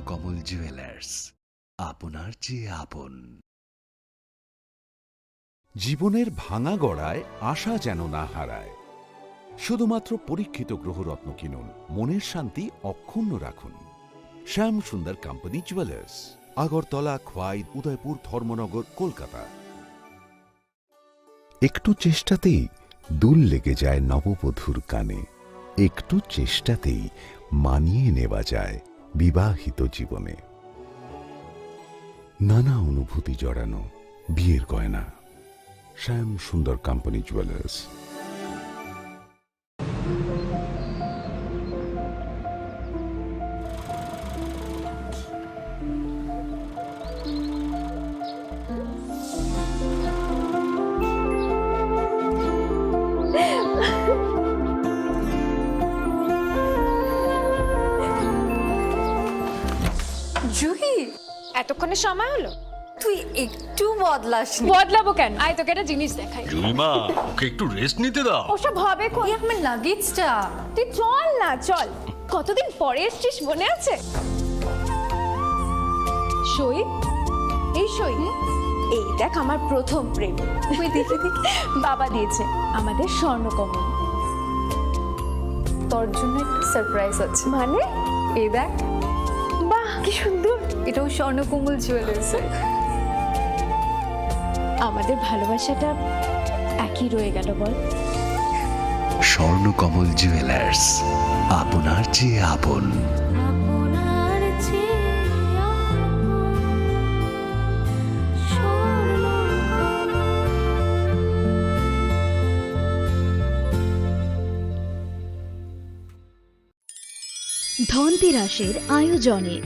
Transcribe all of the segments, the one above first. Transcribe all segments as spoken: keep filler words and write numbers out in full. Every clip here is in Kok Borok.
কমল জুয়েলার্স, আপনার চেয়ে আপন। জীবনের ভাঙা গড়ায় আশা যেন না হারায়। শুধুমাত্র পরীক্ষিত গ্রহরত্ন কিনুন, মনের শান্তি অক্ষুণ্ণ রাখুন। শ্যাম সুন্দর কোম্পানি জুয়েলার্স, আগরতলা, খোয়াই, উদয়পুর, ধর্মনগর, কলকাতা। একটু চেষ্টাতেই দুল লেগে যায় নববধূর কানে, একটু চেষ্টাতেই মানিয়ে নেওয়া যায় বিবাহিত জীবনে। নানা অনুভূতি জড়ানো বিয়ের গয়না। শ্যাম সুন্দর কোম্পানি জুয়েলার্স। জুহি, এতক্ষণে সময় হলো? তুই একটু বদলাসনি। বদলাবো কেন? আয়, তোকে একটা জিনিস দেখাই। জুইমা, ওকে একটু রেস্ট নিতে দাও। ওসব হবে কোন? এ আমার লাগেজটা। তুই চল না, চল। কতদিন পরে এসছিস, মনে আছে? সই, এই সই। হুম? এই দেখ, আমার প্রথম প্রেম। ওই দেখে দেখে। বাবা দিয়েছে, আমাদের স্বর্ণকমল। তোর জন্য একটা সারপ্রাইজ আছে। মানে? এই দেখ। বাহ, কি সুন্দর। এটাও স্বর্ণকমল জুয়েলার্সের। আমাদের ভালোবাসাটা একই রয়ে গেল, বল? স্বর্ণকমল জুয়েলার্স, আপনার চেয়ে আপন। আপনার চেয়ে আপন। ধনতেরাসের আয়োজনে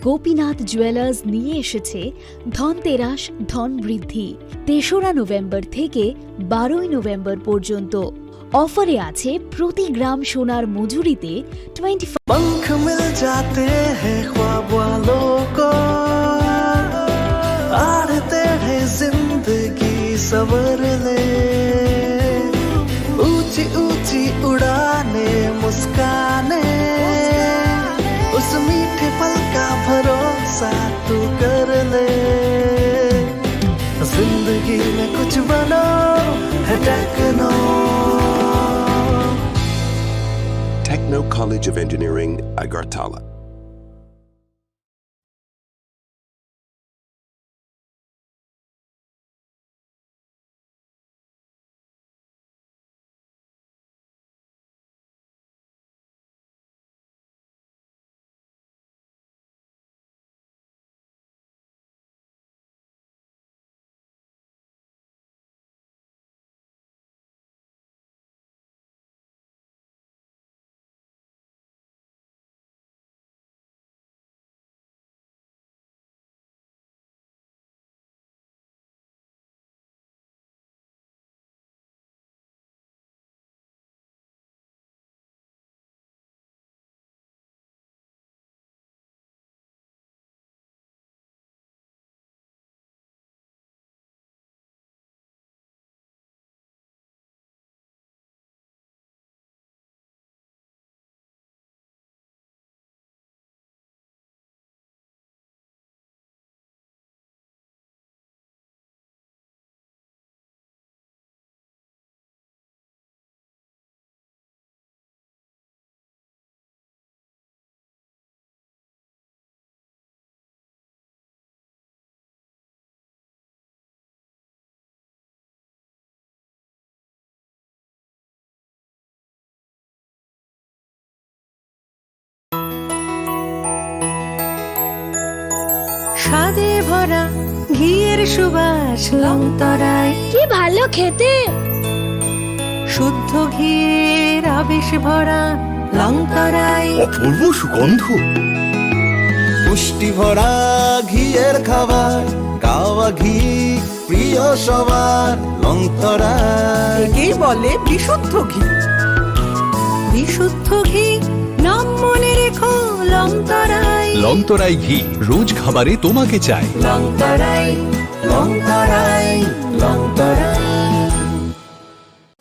গোপীনাথ জুয়েলার্স নিয়ে এসেছে ধনতেরাস ধন বৃদ্ধি। তেসরা নভেম্বর থেকে বারোই নভেম্বর পর্যন্ত অফারে আছে প্রতি গ্রাম সোনার মজুরিতে টোয়েন্টি ফাইভ। पंख मिल जाते हैं ख्वाब वालों को, आड़े टेढ़े जिंदगी सवर ले। ऊंची ऊंची उड़ाने, मुस्काने, उस मीठे पल का भरोसा तू कर ले। जिंदगी में कुछ बनो है techno. Techno College of Engineering, Agartala. স্বাদে ভরা ঘিয়ের সুবাস লংতরাই। কি ভালো খেতে! শুদ্ধ ঘিয়ের আবেশ ভরা লংতরাই। অপূর্ব সুগন্ধ। পুষ্টি ভরা ঘিয়ের খাবার, গাওয়া ঘি প্রিয় সবার লংতরাই। একেই বলে বিশুদ্ধ ঘি। বিশুদ্ধ ঘি, নাম মনে রেখো লংতরাই। লংতরাই ঘি, রোজ খাবারে তোমাকে চাই। লংতরাই, লংতরাই, লংতরাই।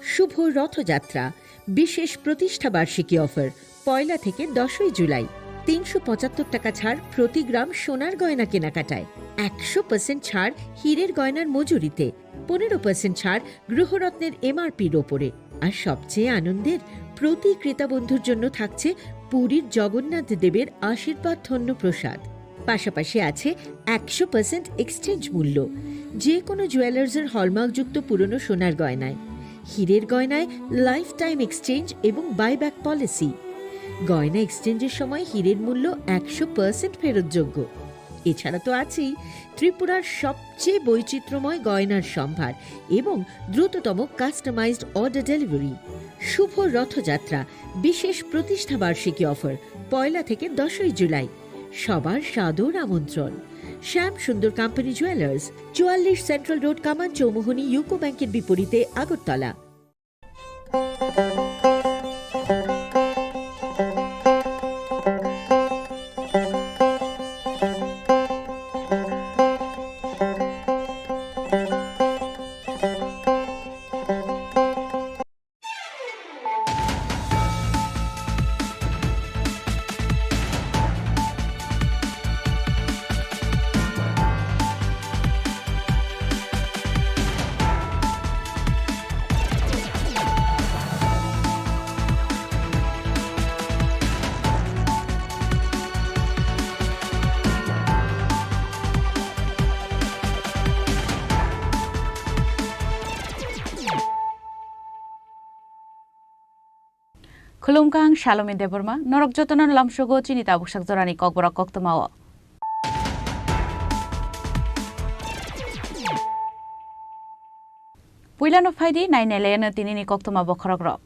শুভ রথযাত্রা, বিশেষ প্রতিষ্ঠা বার্ষিকী অফার, পয়লা থেকে দশই জুলাই। তিনশো পঁচাত্তর টাকা ছাড় প্রতি গ্রাম সোনার গয়না কেনাকাটায়, একশো পার্সেন্ট ছাড় হীরের গয়নার মজুরিতে, পনেরো পার্সেন্ট ছাড় গৃহরত্নের এমআরপির ওপরে। আর সবচেয়ে আনন্দের, প্রতি ক্রেতা বন্ধুর জন্য থাকছে পুরীর জগন্নাথ দেবের আশীর্বাদ ধন্য প্রসাদ। পাশাপাশি আছে একশো পার্সেন্ট এক্সচেঞ্জ মূল্য, যে কোনো জুয়েলার্সের হলমার্কযুক্ত পুরনো সোনার গয়নায়। হীরের গয়নায় লাইফ টাইম এক্সচেঞ্জ এবং বাইব্যাক পলিসি। গয়না এক্সচেঞ্জের সময় হীরের মূল্য একশো পার্সেন্ট ফেরতযোগ্য। এছাড়া তো আছেই ত্রিপুরার সবচেয়ে বৈচিত্র্যময় গয়নার সম্ভার এবং দ্রুততম কাস্টমাইজড অর্ডার ডেলিভারি। শুভ রথযাত্রা, বিশেষ প্রতিষ্ঠাবার্ষিকী অফার, পয়লা থেকে দশই জুলাই। সবার সাদর আমন্ত্রণ। শ্যাম সুন্দর কোম্পানি জুয়েলার্স, চুয়াল্লিশ সেন্ট্রাল রোড, কামান চৌমুহনী, ইউকো ব্যাংকের বিপরীতে, Agartala. Khulumkha, ang Salome Debbarma, norok jotono lamsogo chini tabuksak jorani kokborok koktwmao. Puilano phaidi, nainailayano tinini koktwma bokhorokrok.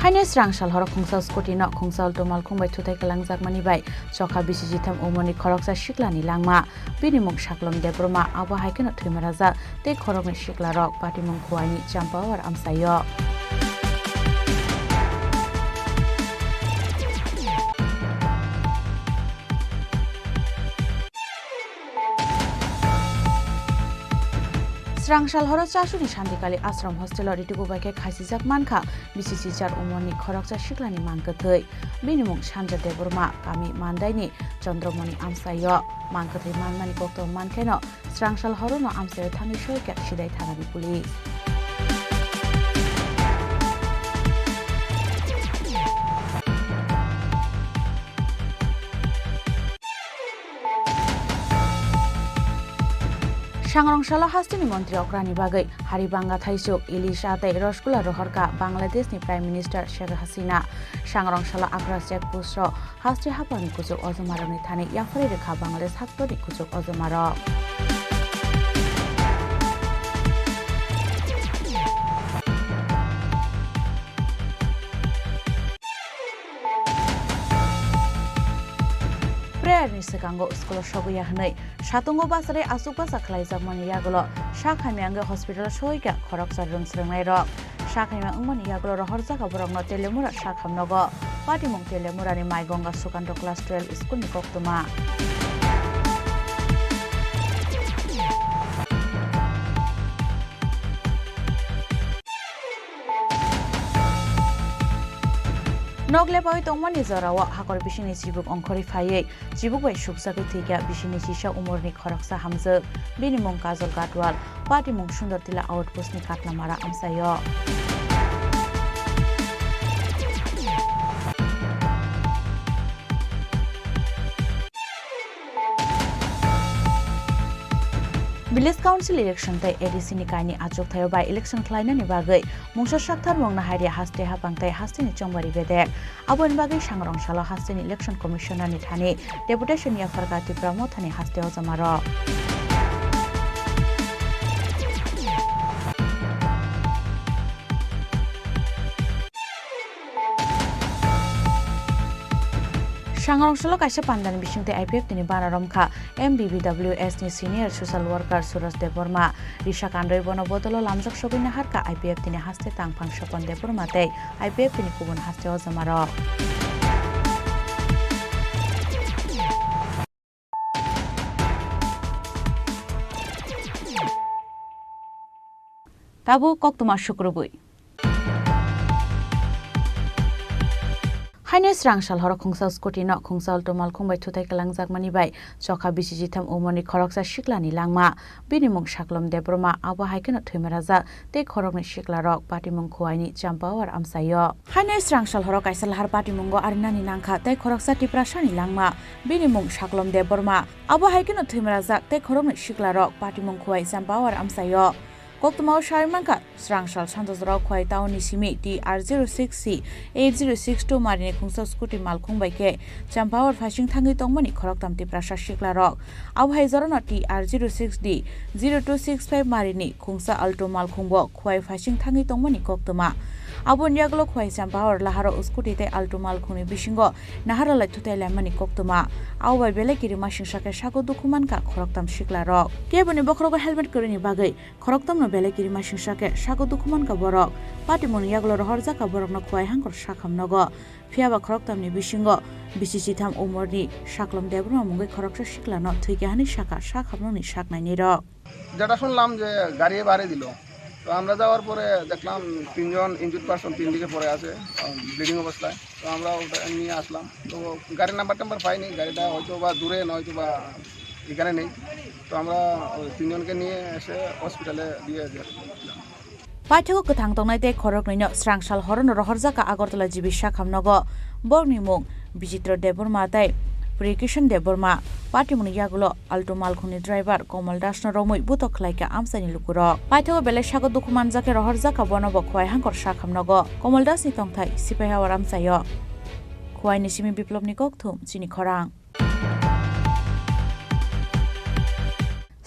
Haino srang sal horo khungsa scooty no khungsa ultumal khungbai thutai kwlangjakmani bai chokha bisi jitham umorni khoroksa siklani langma. Bini mung Saklom Debbarma, abo hai kheno thwimarajak tei khoroknwi siklarok patimung Khuaini Champawar amchaio. Srang sal horo Chasuni Shantikali Ashram hostel-o rituku bai khe khasijak mankha bisi si jar umorni khoroksa siklani mang kwthwi. Bini mung Sanja Debbarma, kami Mandaini Chandramoni amchaio. Mang kwthwi manmani koktwma mankheno, srang sal horono amchaio thangwi soikha Sidai thanani police. Sangrong salo hasteni montri okrani bagwi hari banga thaisuk ilisha tei rosgula rohorkha Bangladeshni Prime Minister Sheikh Hasina. Sangrong salo Agra check post-o haste haphangni kuchuk ojomarokni thani yapharwi rwkha Bangladesh haktorni kuchuk ojomarok. Prayer ni swkango school o sogwi ya hwnwi satungo bachari achuk bacha khlaijakmani yagulo sakhamya wngwi hospital o soikha khoroksa rwng swrwngnairok. Sakhamya wngmani yagulo rohorjak borokno Telemura sakham nogo. Patimung Telemurani Maigonga Sukandra Class twelve school ni koktwma. Nok lepaui tongmani jorao hakor bisingni chibuk ongkhorwi phaiwi chibuk bai sukjagwi thwikha bisingni chisa umorni khoroksa hamjwk. Bini mung Kajol Gatwal, patimung Sundor Tila outpost ni Katlamara amchaio. Village Council election tei A D C ni kaini achuk thaio by election khlainani bagwi mungsa saktharmung naharya haste haphang tei hasteni chongbari bedek. Aboni bagwi sangrong salo hasteni election commissioner ni thani deputation yapharkha Tipra Mothani haste ojomarok. Sangrong salo kaisa pandani bisingtwi I P F T ni bana romkha M B B W S ni senior social worker Suraj Debbarma. Risa kandoi bono bodolo lamjak sogwi naharkha I P F T ni haste tangphang Sopon Debbarma tei I P F T ni kubun haste ojomarok. Tabuk koktwma sukrubwi. Haino srang sal horo khungsa scooty no khungsa Alto malkhung bai thutai kwlangjakmani bai chokha bisi chitham umorni khoroksa siklani langma. Bini mung Saklom Debbarma, abo hai kheno thwima rajak tei khoroknwi siklarok patimung Khuaini Champawar amchaio. Haino srang sal horo kaisa lahar patimungo arinani nangkha tei khoroksa Tiprasani langma. Bini mung Saklom Debbarma, abo hai kheno thwima rajak tei khoroknwi siklarok patimung Khuai Champawar amchaio. Koktwmao sawi mankha, srang sal santa jorao Khuai town ni simi T R zero six C eight zero six two marini khungsa scooty malkhung bai khe Champawar phasing thangwi tongmani khoroktam Tiprasa siklarok. Abo hai jorano T R zero six D zero two six five marini khungsa Alto malkhungo Khuai phasing thangwi tongmani koktwma. Aboni yagulo Khuai Champawar laharo scooty tei Alto malkhungni bisingo naharalai thutai laimani koktwma. Abo bai belai kirimasingsa khe sago dukhu mankha khoroktam siklarok. Keboni bokhorogo helmet kwrwini bagwi khoroktamno belai kirimasingsa khe sago dukhu mankha borok. Patimungni yagulo rohorjakha borokno Khuai hangkor sakham nogo. Phiyaba khoroktamni bisingo bisi chitham umorni Saklom Debbarma mungwi khoroksa siklano thwikha hwnwi sakha sakhamnokni saknainirok. যেটা শুনলাম যে গাড়ি বাড়ি দিল। তো আমরা যাওয়ার পরে দেখলাম তিনজন ইনজুর্ড পারসন তিন দিকে পড়ে আছে, ব্লিডিং অবস্থায়। তো আমরা ওটা নিয়ে আসলাম। তো গাড়ির নাম্বার টাম্বার পাইনি, গাড়িটা হয়তো বা দূরে, নয়তো বা এখানে নেই। তো আমরা ওই তিনজনকে নিয়ে এসে হসপিটালে দিয়ে দিলাম। Paithago kwthang tongnai tei khoroknwino srang sal horono rohorjakha Agartala G B sakham nogo. Borokni mung Bichitra Debbarma tei Priyakishan Debbarma. Patimungni yagulo Alto malkhungni driver Komol Dasno romwi butok khlaikha amchaini lukurok. Paithago belai sago dukhu manjakhe rohorjakha bonobo Khuai hangkor sakham nogo. Komol Dasni tongthai Sipaihawar amchaio. Khuaini simi Biplobni kokthum chini khorang.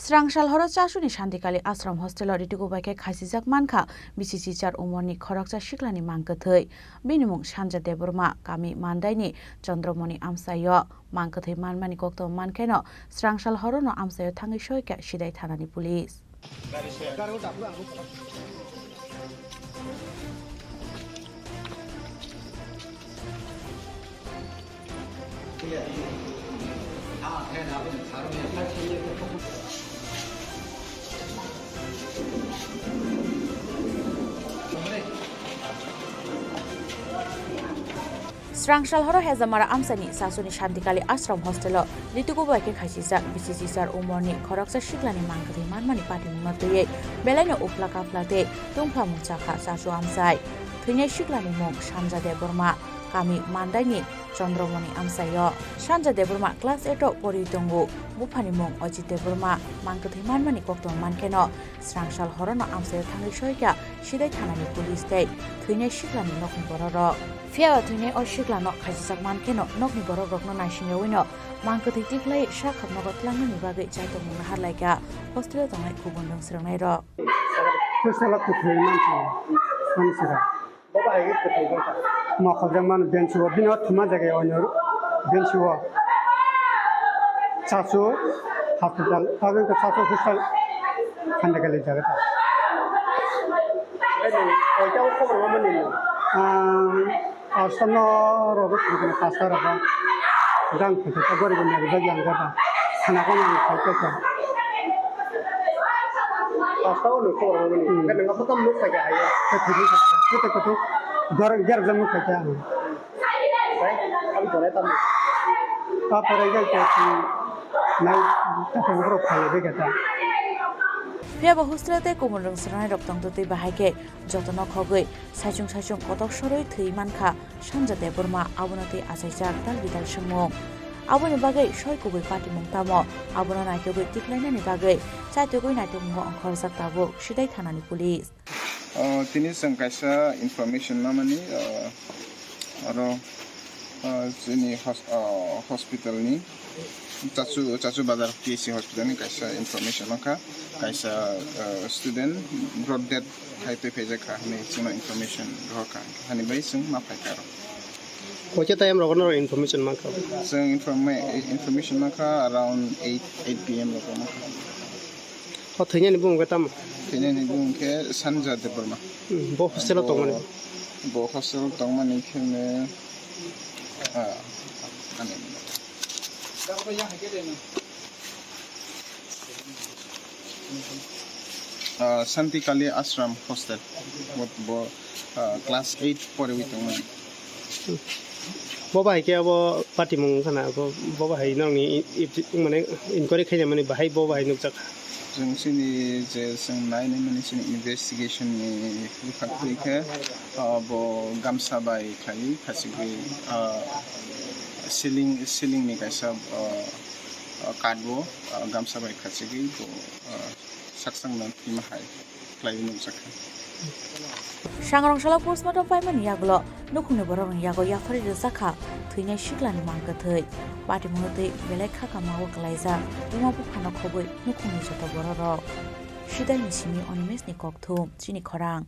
Srang sal horo Chasuni Shantikali Ashram hostelo ritugo bai khe khasijak mankha bisi chichar umorni khoroksa siklani mang kwthwi. Bini mung Sanja Debbarma, kami Mandaini Chandramoni amchaio. Mang kwthwi manmani koktwma mankheno srang sal horono amchaio thangwi soikha Sidai thanani police. Srang sal horo Hezamara amchaini Chasuni Shantikali Ashram hostelo ritugo bai khe khaisijak bisi chichar umorni khoroksa siklani mang kwthwi manmani patimungno twiwi belaino uphla kaphla tei tungphla mung chakha Chasu amchai. Thwinai siklani mung Sanja Debbarma, kami Mandaini Chandramoni amchaio. Sanja Debbarma class eight o poriwi tongo. Buphani mung Ajit Debbarma. Mang kwthwi manmani koktwma mankheno srang sal horono amchaio thangwi soikha Sidai thanani police tei thwinai siklani nokni bororok. Phiyaba thwinai o siklano khaisijak mankheno nokni borokrokno naisingyawi no mang kwthwi tikhlai sakham nogo tlangnani bagwi chaitokmung naharlaikha hostelo tongnai kubun rwng swrwngnairok. Hostelo kwthwi mankha ani saka. Mokol jang mano bench o, bini o thuma jaga o, bench o. Chasu hospital, abo wngkha Chasu hospital, Khandakali jaga ta. Ang, Asano rogo thangkhe pasta rogo. Gang thangkhe ta gori gori nari bagi ang gata. Khana ko nang khai khe khe. Pasta o nung khobor mani. Hmm. Kan nang apa kam nuk khai khe ayo. Khe thiri khe khe khe khe. Gor ger jam nuk khai khe ang. Sai, abi bolai tam. Ta pore gai khe si. Nai ta pore khai de khe ta. Phiyaba hostel tei kubun rwng swrwngnairok tongtwtwi bahai khe jotono khogwi saichung saichung kotok sorwi thwi mankha Sanja Debbarma, abono twi achaijak dal bidal swngmung. Aboni bagwi soi kubui patimung tamo, abono naitugwi tiklainani bagwi chaitugwi naitugmungo ongkhorjak tabuk Sidai thanani police. O, tini chwng kaisa information mamani, o, oro, o, chini hos-, o, hospital ni Chachu, Chachu Bazar P H C hospital ni kaisa information wngkha, kaisa, o, student brought death khai twi phaijak kha hinwi chwngno information rohor kha, hani bai chwng ma phai kha aro. Koita time rogo no information mankha? Chwng informa-, information mankha around eight, eight P M rogo mankha. O thwinani bumung khe tamo? Thwinani bumung khe Sanja Debbarma. Hmm, bo hostel o tongmani? Bo, bo hostel o tongmani khe ne, ah, ani. Ah, Shanti Kali Ashram hostel. Bo, bo, ah, class eight poriwi tongmani. Hmm. Bo bahai khe abo patimung wngkha na, bo, bo bahai norokni i-, i-, mane inquiry khainai mani bahai bo bahai nukjak kha. Chwng chini je chwng nainai mani chini investigation ni bwkhak twi khe, ah, bo gamsa bai khlaiwi khachigwi, ah, ceiling, ceiling ni kaisa, ah, ah, card bo, ah, gamsa bai khachigwi bo, ah, saksang no thwima hai khlaiwi nukjak kha. Sangrong salo postmortem paimani yagulo nukhungni borokni yago yapharwi rijak kha thwinai siklani mang kwthwi. Patimungno twi belai kha kama o kwlaijak, buma buphano khogwi nukhungni joto bororok. Sidai ni simi Onimesni kokthum, chini khorang.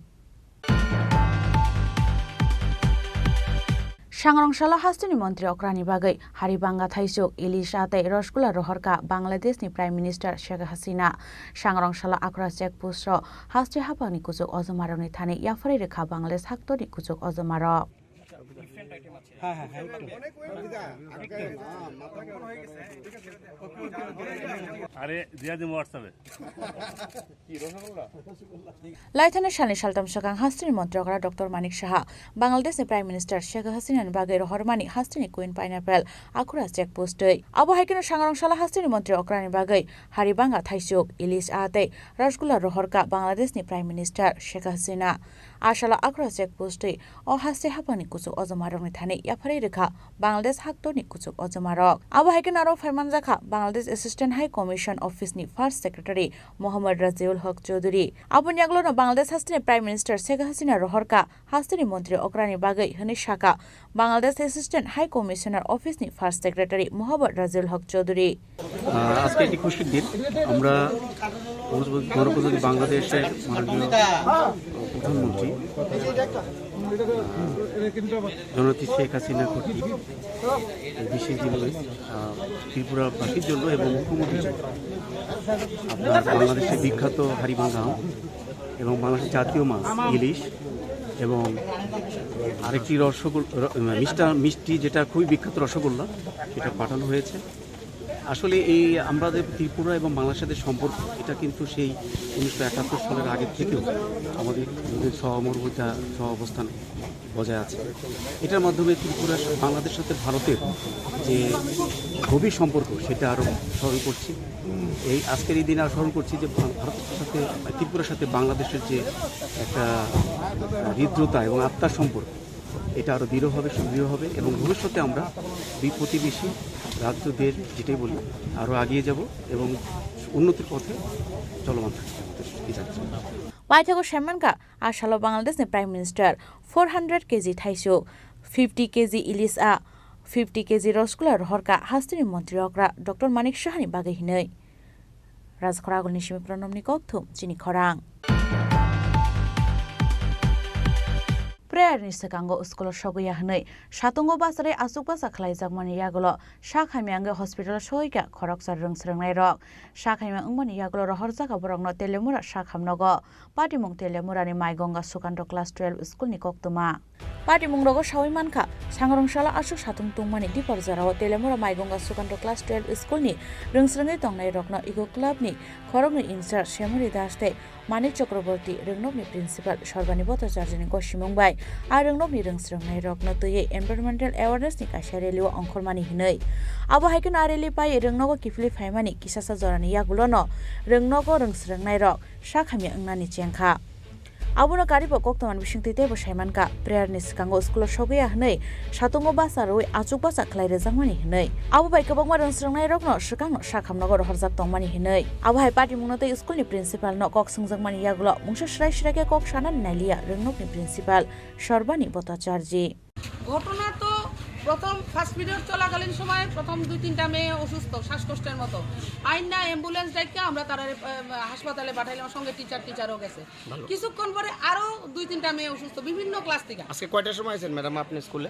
Sangrong salo hasteni montri okrani bagwi hari banga thaisuk, ilisha tei rosgula rohorkha Bangladeshni Prime Minister Sheikh Hasina. Sangrong salo Akhra check post-o haste haphangni kuchuk ojomarokni thani yapharwi rwkha Bangladesh haktorni kuchuk ojomarok. আরে দিয়া দিন হোয়াটসঅ্যাপে। Laithani salni saltam swkang hasteni montri okra Doctor Manik Saha Bangladeshni Prime Minister Sheikh Hasinani bagwi rohormani hasteni Queen Pineapple Akhura check post twi. Abo hai kheno Sangrong salo hasteni montri okrani bagwi hari banga thaisuk, ilis aa tei rosgula rohorkha Bangladeshni Prime Minister Sheikh Hasina. A salo Akhura check post twi o haste haphangni kuchuk ojomarokni thani yapharwi rwkha Bangladesh haktorni kuchuk ojomarok. Abo hai kheno aro phaimanjakha Bangladesh Assistant High Commission Office ni First Secretary Mohammad Raziul Haq Chowdhury. Aboni yagulono Bangladesh hasteni Prime Minister Sheikh Hasina rohorkha hasteni montri okrani bagwi hwnwi sakha Bangladesh Assistant High Commissioner Office ni First Secretary Mohammad Raziul Haq Chowdhury. আহ, আজকে একটি খুশির দিন। আমরা গণপ্রজাতন্ত্রী বাংলাদেশের মাননীয় প্রধানমন্ত্রী, আহ, জননেত্রী শেখ হাসিনা কর্তৃক এই বিশেষ দিনে, আহ, ত্রিপুরাবাসীর জন্য এবং মুখ্যমন্ত্রীর জন্য আপনার বাংলাদেশের বিখ্যাত হাড়িভাঙ্গা আম এবং বাংলাদেশের জাতীয় মাছ ইলিশ এবং আরেকটি রসগোল-, র-, মিষ্টা-, মিষ্টি যেটা খুবই বিখ্যাত রসগোল্লা, সেটা পাঠানো হয়েছে। আসলে এই আমাদের ত্রিপুরা এবং বাংলাদেশের সাথে সম্পর্ক, এটা কিন্তু সেই উনিশশো একাত্তর সালের আগের থেকেও আমাদের সহমর্মিতা, সহাবস্থান বজায় আছে। এটার মাধ্যমে ত্রিপুরা বাংলাদেশের সাথে ভারতের যে গভীর সম্পর্ক, সেটা আরও স্মরণ করছি। এই আজকের এই দিনে আরও স্মরণ করছি যে ভারতের সাথে, ত্রিপুরার সাথে বাংলাদেশের যে একটা হৃদ্রতা এবং আত্মার সম্পর্ক, এটা আরও দৃঢ় হবে, সুদৃঢ় হবে এবং ভবিষ্যতে আমরা দুই প্রতিবেশী রাজ্য, দেশ যেটাই বলি, আরও এগিয়ে যাব এবং উন্নতির পথে চলমান থাকবে আমাদের এই রাজ্য। Paithago saimankha, a salo Bangladeshni Prime Minister four hundred K G thaisuk, fifty K G ilis aa, fifty K G rosgula rohorkha hasteni montri okra Doctor Manik Sahani bagwi hwnwi. Rajkhoragulni simi Pranamni kokthum, chini khorang. Prayer ni swkango school o sogwi ya hwnwi satungo bacharwi achuk bacha khlaijakmani yagulo sak hamya wngwi hospital o sogwikha khoroksa rwng swrwngnairok. Sak hamya wngmani yagulo rohorjak borokno Telemura sak hamnogo. Patimung Telemurani Maigonga Sukanto Class twelve school ni koktwma. Patimung rogo sawi mankha, sangrong salo aswk satung tungmani dipor jorao Telemura Maigonga Sukanto Class twelve school ni rwng swrwngwi tongnairokno Eco Club ni khoroknwi in charge Semori Das tei Manik Chakraborty, rwngnokni principal Sorbani Bhattacharjini gosimung bai a rwngnokni rwng swrwngnairokno twiwi environmental awareness ni kaisa rally o ongkhormani hwnwi. Abo hai kheno a rally pai rwngnogo kiphilwi phaimani kisasa jorani yagulono rwngnogo rwng swrwngnairok sak hamya wngnani chengkha. Abono karibo koktwmani bisingtwi teibo saimankha, prayer ni swkango school o sogwi ya hwnwi satungo basa rwui achuk bacha khlai rwjakmani hwnwi. Abo bai kwbangma rwng swrwngnairokno swkangno sak hamnogo rohorjak tongmani hwnwi. Abo hai patimungno tei school ni principal no kok swngjakmani yagulo mungsa swrai swrai khe kok sanani nailiya rwngnokni principal Sorbani Bhattacharji. ঘটনা তো প্রথম first period চলাকালীন সময় প্রথম দুই তিনটা মেয়ে অসুস্থ, শ্বাসকষ্টের মতো। আইন্না অ্যাম্বুলেন্স ডাকিয়া আমরা তারা, আহ, হাসপাতালে পাঠাইলাম, সঙ্গে টিচার, টিচারও গেছে। ভালো। কিছুক্ষণ পরে আরো দুই তিনটা মেয়ে অসুস্থ, বিভিন্ন ক্লাস থেকে। আজকে কয়টার সময় আছেন ম্যাডাম আপনি স্কুলে?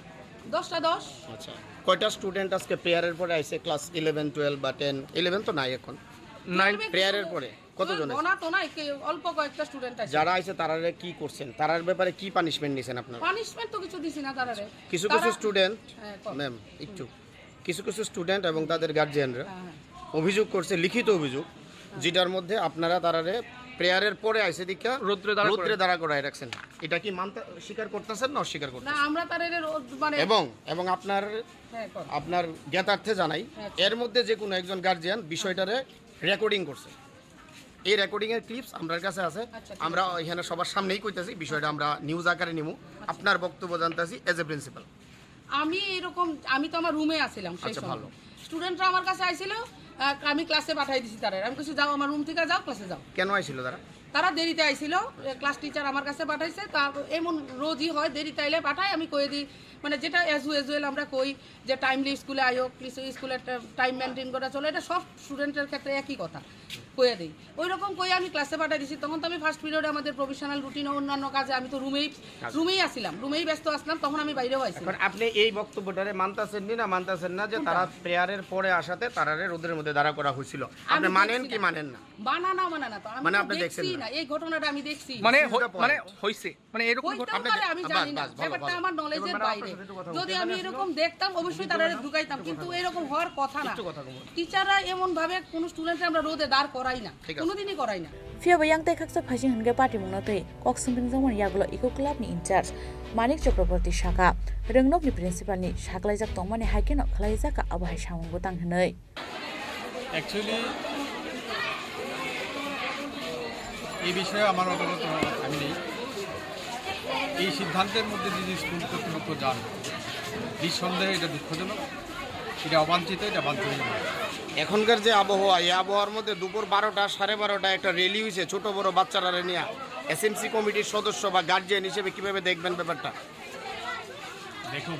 দশটা দশ। আচ্ছা, কয়টা স্টুডেন্ট আজকে প্রেয়ারের পরে আইছে ক্লাস ইলেভেন, টুয়েলভ বা টেন? ইলেভেন তো নাই এখন। নাইন। প্রেয়ারের পরে কতজন আছে? গণা তো নাই, কে-, অল্প কয়েকটা স্টুডেন্ট আছে। যারা আইছে তারারে কি করছেন? তারার ব্যাপারে কি পানিশমেন্ট নিছেন আপনারা? পানিশমেন্ট তো কিছু দিছি না তারারে। কিছু কিছু তারা স্টুডেন্ট, হ্যাঁ, কর। ম্যাম, একটু। কিছু কিছু স্টুডেন্ট এবং তাদের গার্জিয়ানরা হ্যাঁ, হ্যাঁ। অভিযোগ করছে, লিখিত অভিযোগ, হ্যাঁ। যেটার মধ্যে আপনারা তারারে প্রেয়ারের পরে আইসে দেখা রৌদ্রে দাঁড়া করে। রৌদ্রে দাঁড়া করায় রাখছেন। এটা কি মানতে, স্বীকার করতেছেন না অস্বীকার না, করতেছেন? আমরা তার এর রোদ মানে এবং, এবং আপনার, হ্যাঁ, কর। আপনার জ্ঞাতার্থে জানাই, আচ্ছা। এর মধ্যে যে কোনো একজন গার্জিয়ান বিষয়টারে রেকর্ডিং করছে। এই রেকর্ডিং এর ক্লিপস আমরার কাছে আছে। আচ্ছা, ঠিক আমরা আছে। এখানে সবার সামনেই কইতাছি, বিষয়টা আমরা নিউজ আকারে নিমু। আচ্ছা। আপনার বক্তব্য জানতাছি এজ এ প্রিন্সিপাল। আমি এরকম, আমি তো আমার রুমে আছিলাম সেই আচ্ছা, সময়। ভালো। স্টুডেন্টরা আমার কাছে আইছিল, আহ, আমি ক্লাসে পাঠাই দিছি তারা। আমি কিছু যাও, আমার রুম থেকে যাও, ক্লাসে যাও। কেন আইছিল তারা? তারা দেরিতে আইছিল, ক্লাস টিচার আমার কাছে পাঠাইছে। তা এমন রোজই হয়, দেরিতে আইলে পাঠায়, আমি কয়ে দিই, মানে যেটা অ্যাজ ইউজুয়াল আমরা কই যে টাইমলি স্কুলে আয়ো, কিছু স্কুলের টাইম মেনটেন করে চলো, এটা সব স্টুডেন্টের ক্ষেত্রে একই কথা কয়ে দিই। ওই রকম কই আমি ক্লাসে পাঠাই দিছি, তখন তো আমি ফার্স্ট পিরিয়ডে আমাদের প্রফেশনাল রুটিন ও অন্যান্য কাজে আমি তো রুমেই, আচ্ছা। রুমেই আসছিলাম, রুমেই ব্যস্ত আসলাম, তখন আমি বাইরেও আইছি। এখন আপনি এই বক্তব্যটারে মানতাছেন নি না মানতাছেন না যে কোনটা? তারা প্রেয়ারের পরে আসাতে তারারে রোদের মধ্যে দাঁড়া করা হয়েছিল? আপনি আমি মানেন দেখছি কি না। মানেন না? মানা না, মানা না তো। আমি মানে তো আপনি দেখছি দেখছেন না। না, এই ঘটনাটা আমি দেখছি। মানে This is হই-, the point. মানে হইছে, মানে এরকম হইতেও ঘটনা। পারে, আমি বাস, জানি না। বাস, ভালো, ব্যাপারটা ভালো। আমার নলেজের বাইরে। যদি আমি এরকম দেখতাম, অবশ্যই তারা ঢুকাইতাম, কিন্তু এরকম হওয়ার কথা না। একটু কথা কম। টিচাররা এমন ভাবে কোনো স্টুডেন্টকে আমরা রোদে দাঁড় করাই না, ঠিক আছে। কোনোদিনই করাই না। Phiya bo yang tei khaksa phaising hwnkhe patimungno twi kok swngpinjakmani yagulo Eco Club ni in charge Manik Chakraborty sakha, rwngnokni principal ni saklaijak tongmani hai kheno khwlaijak kha abo hai samung bwtang hwnwi. Actually, এই বিষয়ে আমার অবগত আমি নেই। এই সিদ্ধান্তের মধ্যে যদি স্কুল কর্তৃপক্ষ যান, নিঃসন্দেহে এটা দুঃখজনক, এটা অবাঞ্ছিত, এটা বাঞ্ছনীয় নয়। এখনকার যে আবহাওয়া, এই আবহাওয়ার মধ্যে দুপুর বারোটা, সাড়ে বারোটা একটা র‍্যালি হয়েছে ছোট বড় বাচ্চারা নিয়ে, এসএমসি কমিটির সদস্য বা গার্জিয়ান হিসেবে কিভাবে দেখবেন ব্যাপারটা? দেখুন,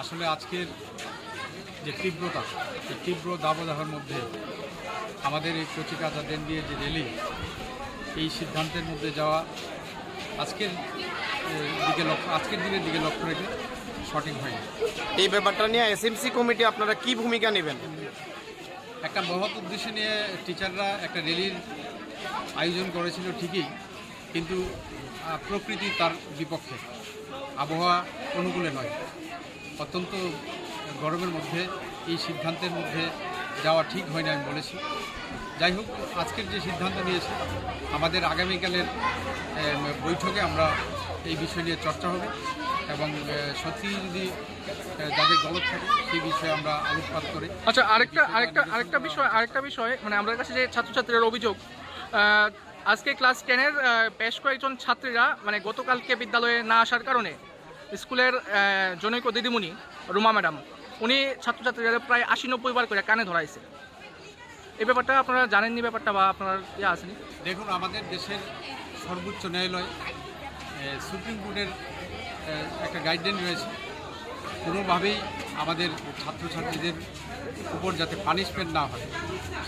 আসলে আজকের যে তীব্রতা, এই তীব্র দাবদাহের মধ্যে আমাদের এই কচি কাঁচা দিন দিয়ে যে র‍্যালি, এই সিদ্ধান্তের মধ্যে যাওয়া আজকের, এ, দিকে লক্ষ্য, আজকের দিনের দিকে লক্ষ্য রেখে সঠিক হয়নি। এই ব্যাপারটা নিয়ে এসএমসি কমিটি আপনারা কি ভূমিকা নেবেন? একটা মহৎ উদ্দেশ্য নিয়ে টিচাররা একটা র‍্যালির আয়োজন করেছিল ঠিকই, কিন্তু, আহ, প্রকৃতি তার বিপক্ষে, আবহাওয়া অনুকূলে নয়। অত্যন্ত গরমের মধ্যে এই সিদ্ধান্তের মধ্যে যাওয়া ঠিক হয়নি আমি বলেছি। যাই হোক, আজকের যে সিদ্ধান্ত নিয়েছে, আমাদের আগামীকালের, এম, বৈঠকে আমরা এই বিষয় নিয়ে চর্চা হবে এবং, এ, সত্যি যদি, এ, যাদের গলত থাকে সেই বিষয়ে আমরা আলোকপাত করে আচ্ছা, আরেকটা, এই বিষয়টা আরেকটা, নিরসন আরেকটা করা বিষয়, হবে। আরেকটা বিষয়, মানে, আমাদের কাছে যে ছাত্রছাত্রীরা অভিযোগ, আহ, আজকে ক্লাস টেন এর, আহ, বেশ কয়েকজন ছাত্রীরা, মানে, গতকালকে বিদ্যালয়ে না আসার কারণে স্কুলের, আহ, জনৈক দিদিমণি রুমা ম্যাডাম, উনি ছাত্রছাত্রীদের প্রায় আশি নব্বই বার করে কানে ধরাইছে। এই ব্যাপারটা আপনারা জানেননি, ব্যাপারটা বা আপনার ইয়ে আসেনি? দেখুন, আমাদের দেশের সর্বোচ্চ ন্যায়ালয়, এ, সুপ্রিম কোর্টের, এ, একটা গাইডলাইন রয়েছে। কোনোভাবেই আমাদের ছাত্রছাত্রীদের উপর যাতে পানিশমেন্ট না হয়,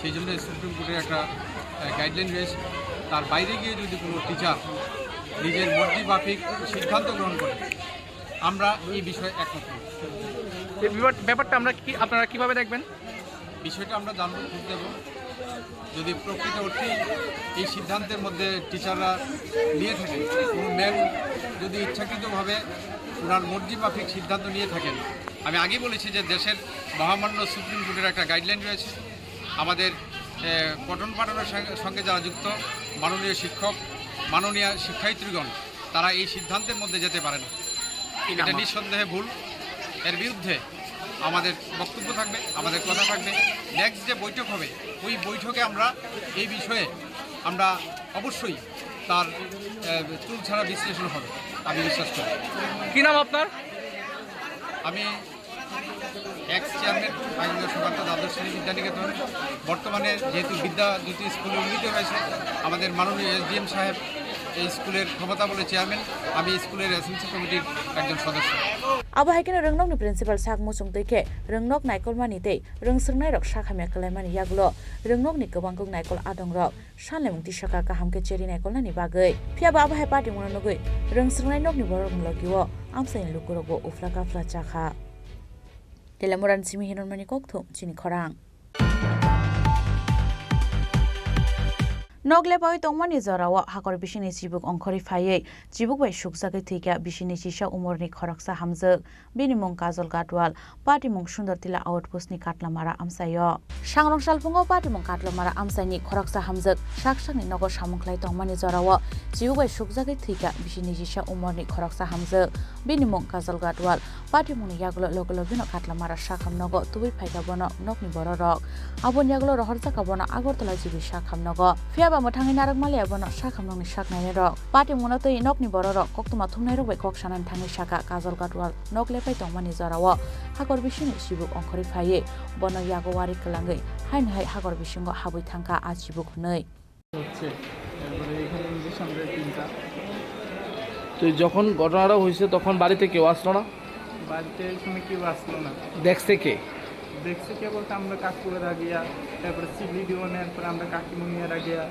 সেই জন্য সুপ্রিম কোর্টের একটা, এ, গাইডলাইন রয়েছে। তার বাইরে গিয়ে যদি কোনো টিচার নিজের মর্জি মাফিক সিদ্ধান্ত গ্রহণ করে, আমরা এই বিষয়ে একমত নই। এই ব্যাপার-, ব্যাপারটা আমরা কি, আপনারা কিভাবে দেখবেন? বিষয়টা আমরা জানবো, খোঁজ নেব। যদি প্রকৃত অর্থেই এই সিদ্ধান্তের মধ্যে টিচাররা নিয়ে থাকেন, কোনো ম্যাম যদি ইচ্ছাকৃতভাবে ওনার মর্জি মাফিক সিদ্ধান্ত নিয়ে থাকেন, আমি আগেই বলেছি যে দেশের মহামান্য সুপ্রিম কোর্টের একটা গাইডলাইন রয়েছে। আমাদের, এ, পঠন পাঠনের সঙ্গে, সঙ্গে যারা যুক্ত মাননীয় শিক্ষক, মাননীয় শিক্ষায়িত্রীগণ, তারা এই সিদ্ধান্তের মধ্যে যেতে পারে না। কি নাম এটা আপনার? নিঃসন্দেহে ভুল। এর বিরুদ্ধে আমাদের বক্তব্য থাকবে, আমাদের কথা থাকবে। নেক্সট যে বৈঠক হবে, ওই বৈঠকে আমরা এই বিষয়ে আমরা অবশ্যই তার, এ, চুলছাড়া বিশ্লেষণ হবে, আমি বিশ্বাস করি। কি নাম আপনার? আমি এক্স চেয়ারম্যান আগামী সুকান্ত দ্বাদশ শ্রেণী বিদ্যানিকেতন, বর্তমানে যেহেতু বিদ্যাজ্যোতি স্কুলে উন্নীত হয়েছে, আমাদের মাননীয় এসডিএম সাহেব এই স্কুলের ক্ষমতা বলে চেয়ারম্যান, আমি স্কুলের এসএমসি কমিটির একজন সদস্য। Abo hai kheno rwngnokni principal sak muchung twi khe rwngnok naikolmani tei rwngswrwngnairok sak hamya kwlaimani yagulo rwngnokni kwbangkuk naikol adongrok sanlaimung tisaka kaham khe cherwi naikolnani bagwi. Phiya ba abo hai patimungno nugwi rwngswrwngnai nokni borok ni logi-o amchaini lukurokbo uphla kaphla cha kha. Telamurani simi hinwi hwnmani kokthum chini khorang. Nok lepaui tongmani jorao hakor bisingni chibuk ongkhorwi phaiwi chibuk bai sukjagwi thwikha bisini chisa umorni khoroksa hamjwk. Bini mung Kajol Gatwal, patimung Sundor Tila outpost ni Katlamara amchaio. Sangrong salphungo patimung Katlamara amchaini khoroksa hamjwk sak sakni nogo samung khlai tongmani jorao chibuk bai sukjagwi thwikha bisini chisa umorni khoroksa hamjwk. Bini mung Kajol Gatwal, patimungni yagulo logi logino Katlamara sakham nogo tubui phaikha bono nokni bororok. Aboni yagulo rohorjakha bono Agartala G B sakham nogo. Phiyaba mwthangwi narwkmaliya bono sakham nokni sak nainai rok. Patimungno twi nokni bororok koktwma thumnairok bai kok sanani thangwi sakha Kajol Gatwal nok lepai tongmani jorao hakor bisingni chibuk ongkhorwi phaiwi bono yago wari kwlangwi haino hai hakor bisingo habwi thangkha a chibuk hwnwi. হচ্ছে, তারপরে এখানে ইঞ্জেকশন দেয় তিনটা। তো যখন ঘটনাটা হয়েছে তখন বাড়িতে কেউ আসলো না? বাড়িতে ওই সময় কেউ আসলো না। দেখছে কে? দেখছে কে বলতে আমরা কাকুরা গিয়া, তারপরে সিভিডিও নেওয়ার পরে আমরা কাকিমুনিয়ারা গিয়া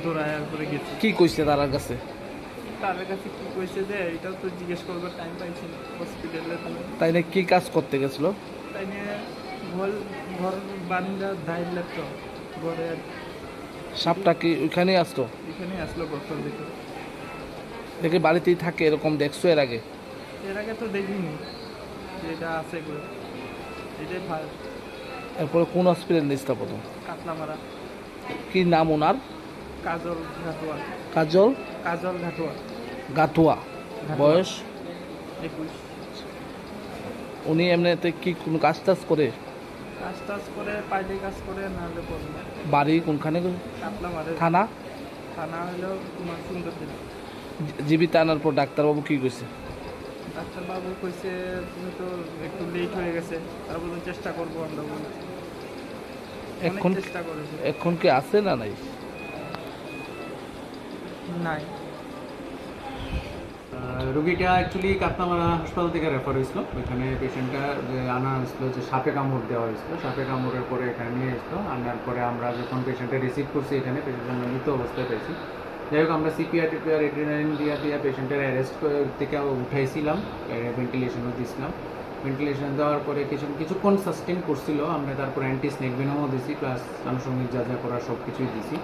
দৌড়ায়, তারপরে গেছি। কি কইছে তারার কাছে? তার কাছে কি কইছে যে এটাও তো জিজ্ঞেস করবার টাইম পাইছি না হসপিটালে তো। তাই না, কি কাজ করতে গেছিল? তাই নিয়ে ঘর, ঘর বারান্দা দায়ের লেপটো ঘরে আর কি। সাপটা কি ওইখানেই আসতো? এখানেই আসলো ঘরটার ভিতরে। দেখে বাড়িতেই থাকে এরকম দেখছো এর আগে? এর আগে তো দেখিনি যে এটা আছে বলে। এটাই ফার্স্ট। এরপরে কোন হসপিটাল নিয়েছিল প্রথম? কাতলামারা। কি নাম ওনার? কাজল ঘাটুয়া। কাজল? কাজল ঘাটুয়া। গাতুয়া। গাতুয়া। বয়স? একুশ। উনি এমনিতে কি কোনো কাজ টাজ করে? কাজ টাজ করে, পাইলে কাজ করে, নাহলে করে না। বাড়ি কোনখানে? কাতলামারা। থানা? থানা হলো তোমার সুন্দরদিঘি। জি-, জিবিতে আনার পর ডাক্তারবাবু কি কইছে? ডাক্তারবাবু কইছে, "তুমি তো একটু লেট হয়ে গেছে।" তারা বললেন, "চেষ্টা করবো আমরা", বলে। অনেক এখন, চেষ্টা করেছি। এখন কি আছে না নাই? নাই। আহ, রুগীটা অ্যাকচুয়ালি কাতলামারা হাসপাতাল থেকে রেফার হয়েছিল। ওইখানে পেশেন্টটা যে আনা হয়েছিল, যে সাপে কামড় দেওয়া হয়েছিল, সাপে কামড়ের পরে এখানে নিয়ে এসেছিল। আনার পরে আমরা যখন পেশেন্টটা রিসিভ করছি এখানে, পেশেন্ট আমরা মৃত অবস্থায় পেয়েছি। যাই হোক, আমরা সিপিআর টিপিআর, অ্যাড্রিনালিন দিয়া দিয়া পেশেন্টের অ্যারেস্ট থেকে উঠাইছিলাম, ভেন্টিলেশনও দিছিলাম। ভেন্টিলেশন দেওয়ার পরে কিছু, কিছুক্ষণ সাস্টেইন করছিল, আমরা তারপর অ্যান্টি স্নেক ভেনমও দিছি, প্লাস আনুষঙ্গিক যা যা করার সব কিছুই দিছি।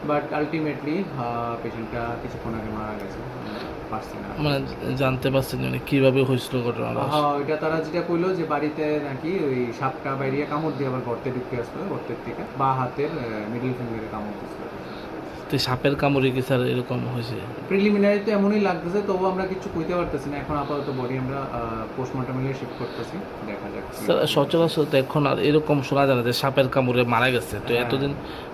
বাট আলটিমেটলি, আহ, পেশেন্টটা কিছুক্ষণ আগে মারা গেছে, আমরা পারছি না। মানে, জানতে পারছেন মানে কিভাবে হয়েছিল ঘটনাটা? হ্যাঁ, এটা তারা যেটা কইলো যে বাড়িতে নাকি ওই সাপটা বাইরে কামড় দিয়ে আবার গর্তে ঢুকে আসলো, গর্তের থেকে বা হাতের, আহ, মিডল ফিঙ্গারে কামড় দিছিল। তো সাপের কামড়ে কি স্যার এরকম হয়েছে? প্রিলিমিনারি তো এমনই লাগতেছে, তবু আমরা কিছু কইতে পারতেছি না। এখন আপাতত বডি আমরা, আহ, পোস্টমর্টম হলে শিফট করতেছি, দেখা যাক কি স্যার, হয়। সচরাচর তো এখন আর এরকম শোনা যায় না যে সাপের কামড়ে মারা গেছে। তো হ্যাঁ। এতদিন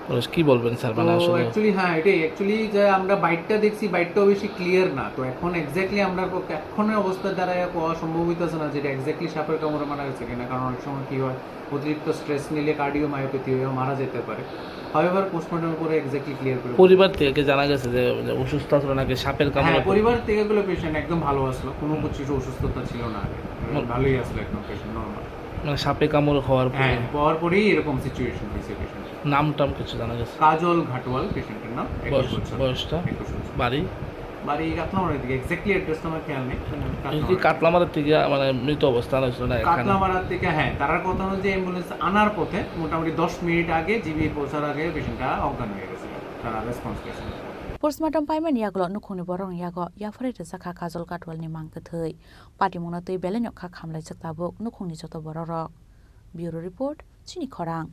মানুষ কি বলবেন স্যার? মানে তো আসলে অ্যাকচুয়ালি, হ্যাঁ, এটাই অ্যাকচুয়ালি যে আমরা বাইটটা দেখছি, বাইটটাও বেশি ক্লিয়ার না। তো এখন এক্স্যাক্টলি আমরা ক-, এখনই অবস্থা দাঁড়ায় কওয়া সম্ভব হইতেছে না যে এটা এক্স্যাক্টলি সাপের কামড়ে মারা গেছে কিনা, কারণ অনেক সময় কি হয়, অতিরিক্ত স্ট্রেস নিলে কার্ডিওমায়োপ্যাথি হয়ে মারা যেতে পারে। হাওয়েভার, পোস্টমর্টমের পরে এক্স্যাক্টলি ক্লিয়ার করে বলতে পরিবার পারবো। থেকে কি জানা গেছে যে, যে অসুস্থ আসলে নাকি সাপের কামড়ে? হ্যাঁ, পরিবার থেকে এগুলো পেশেন্ট একদম ভালো আসলো, কোনো কিছু অসুস্থতা ছিল না আগে। মানে ভালোই আসলো একদম পেশেন্ট, নরমাল। মানে সাপে কামড় হওয়ার পরে? হ্যাঁ, হওয়ার পরেই এরকম সিচুয়েশন হয়েছে পেশেন্ট। নাম টাম কিছু জানা গেছে? কাজল ঘাটওয়াল পেশেন্টের নাম, একুশ বয়স, বছর। বয়সটা? একুশ বছর। বাড়ি? বাড়ি কাতলামারার দিকে, এক্স্যাক্টলি অ্যাড্রেসটা আমার খেয়াল নেই। এই যে কাতলামারার দিকে, মানে, মৃত অবস্থায় আনা হয়েছিল না এখানে? কাতলামারার দিকে, হ্যাঁ, তারার কথা অনুযায়ী অ্যাম্বুলেন্স আনার পথে মোটামুটি দশ মিনিট আগে, জিবি পৌঁছার আগে পেশেন্টটা অজ্ঞান হয়ে গেছিল, তারা রেসপন্স পেয়েছে। Postmortem paimani yagulo nukhungni borokni yago yapharwi rwjakha Kajol Gatwalni mang kwthwi. Patimungno twi belai no kha khamlaijak tabuk nukhungni joto bororok. Bureau Report, Chini Khorang.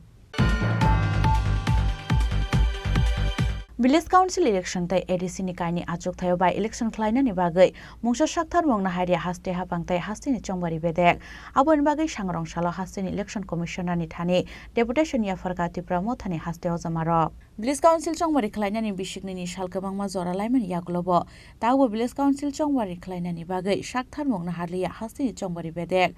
Village Council election tei A D C ni kaini achukthai-o by election khlainani bagwi mungsa saktharmung Naharya haste haphang tei hasteni chongbari bedek. Aboni bagwi sangrong salo hasteni election commissioner ni thani deputation yapharkha Tipra Mothani haste ojamarok. Village Council chongbari khlainani bisiknini sal kwbangma jora laimani yagulobo tabukbo Village Council chongbari khlainani bagwi saktharmung Naharya hasteni chongbari bedek.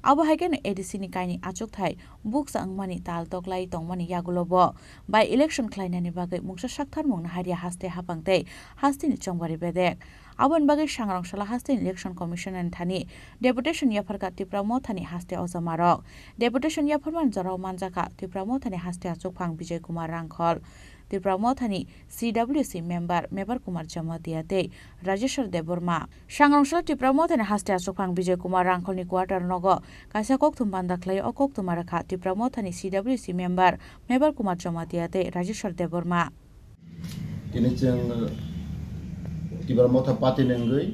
Abo hai kheno A D C ni kaini achukthai bukcha wngmani tal toklai tongmani yagulobo by election khlainani bagwi mungsa saktharmung Naharya haste haphang tei hasteni chongbari bedek. Aboni bagwi sangrong salo hasteni election commissioner ni thani deputation yapharkha Tipra Mothani haste ojamarok. Deputation yapharmani jorao manjakha Tipra Mothani haste achukphang Bijay Kumar Rangkhol, Tipra Mothani C W C member Mebar Kumar Jamatia tei Rajeshwar Debbarma. Sangrong salo Tipra Mothani haste achukphang Bijay Kumar Rangkholni quarter nogo kaisa kokthum banda khlai o kokthum rwkha Tipra Mothani C W C member Mebar Kumar Jamatia tei Rajeshwar Debbarma. Tini chwng Tipra Motha Party ni wngwi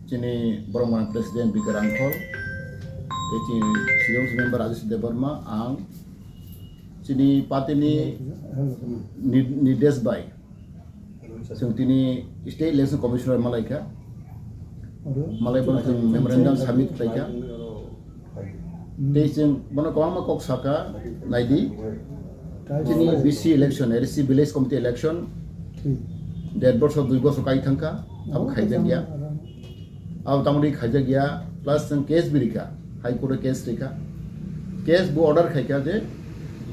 chini borok mani President Bika Rangkhol, tei chini C D M C member Rajesh Debbarma, ang chini party ni nir-, nirdesh bai chwng tini State Election Commissioner malaikha. Malai bono chwng memorandum submit khlaikha. Tei chwng bono kwbangma kok saka, naidi. Chini B C election, A D C Village Committee election, der borsor, dui borsor kai thangkha, abo khaijak ya. Abo tamoni khaijak ya, plus chwng case bi rikha, High Court o case rikha. Case bo order khaikha je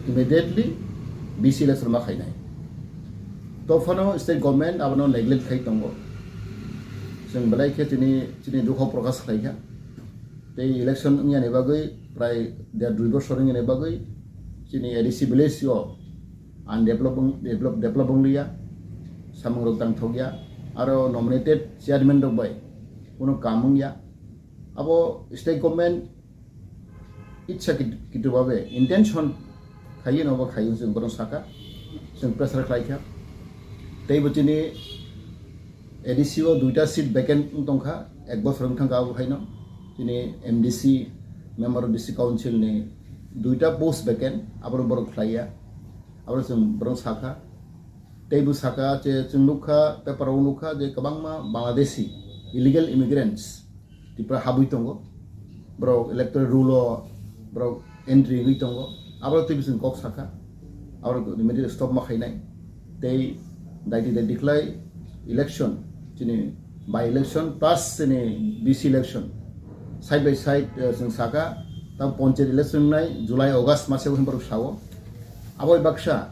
immediately B C election ma khainai. Tophano state government abono neglect khai tongo. Chwng belai khe chini, chini dukho prokash khlaikha. Tei election wngya ni bagwi prai der dui bosor wngya ni bagwi chini A D C village o undeveloped, develop, develop wngliya, samung rok tangthokya, aro nominated chairman rok bai kuno kam wngya. Abo state government itsa kit-, kitu babe intention khaiwi no bo khaiwi chwng bono saka, chwng pressure khlaikha. Tei bo chini A D C o duita seat vacant wng tongkha, ek bosor wng thangkha abo haino. Chini M D C, Member of District Council ni duita post vacant, abo borok khlaiya, abo chwng bono sakha. Tei bo saka je chwng nukha, paper o nukha je kwbangma Bangladeshi illegal immigrants Tripura habwi tongo, borok electoral roll o borok entry wngwi tongo, abo twi bising kok saka, abo immediate stop ma khainai. Tei daiti daiti khlai election, chini by election plus chini B C election side by side, eh, chwng saka, tamo panchayat election wngnai July August mase o hwnwi borok sao. Abo baksa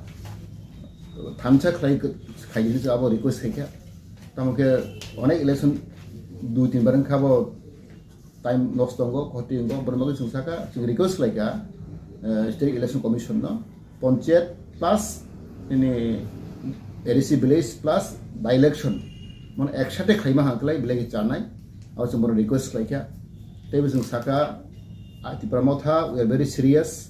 thansa khlai, khlai di abo request khaikha. Tamo khe onek election dui tin bar wngkha, bo time loss tongo, khoti wngo, borok bagwi chwng saka, chwng request khlaikha, eh, State Election Commission no, panchayat plus ini A D C village plus by election, mane eksate khlaima hang khlai belai khe chanai, abo chwng borok request khlaikha. Tei bo chwng saka, ah, Tipra Motha, we are very serious.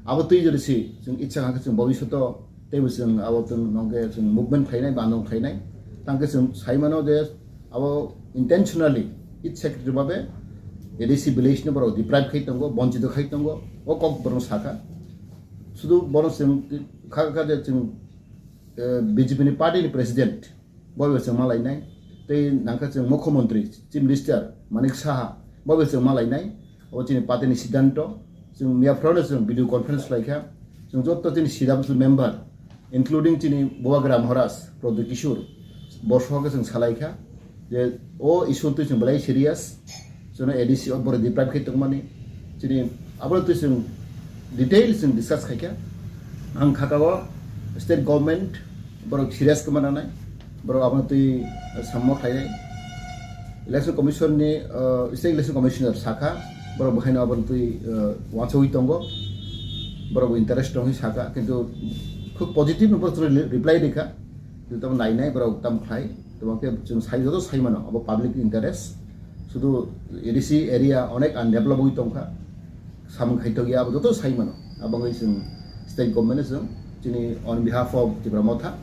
Abo twi jodi si chwng itsa kha khe chwng bobishoto teibo chwng abo chwng nongke chwng movement khlainai, bandung khlainai. Tangke chwng sai mano je abo intentionally, itsa khe babe A D C village no borok deprive khai tongo, bonchito khai tongo, o kok borok saka. Sudu borok chwng kha kha je chwng, eh, B J P ni party ni president, boibo chwng malainai. Tei nangkha chwng Mukhyamantri, Chief Minister Manik Saha, boibo chwng malainai. O chini party ni siddhanto, chwng miya phorano chwng video conference khlaikha. Chwng joto chini C W C member, including chini Bubagra Maharaj, Pradyot Kishore, bo sohokhe chwng salaikha je o issue twi chwng belai serious. Chwngno A D C o borok deprive khe tongmani. Chini abo twi chwng detail chwng discuss khaikha. Ang khakao state government borok serious khe mananai. Borok abo twi sammo khainai. Election Commission ni, uh, State Election Commissioner sakha, borok bo haino abo twi, uh, uansugwi tongo. Borok bo interest tongwi sakha, kintu khub positive no borok reply rikha. Kintu tamo nainai borok tamo khlai, tamo khe chwng sai joto sai mano abo public interest. Sudu A D C area onek undeveloped wngwi tongkha, samung khaitokya abo joto sai mano. Abo wngwi chwng state government no chwng chini on behalf of Tipra Motha,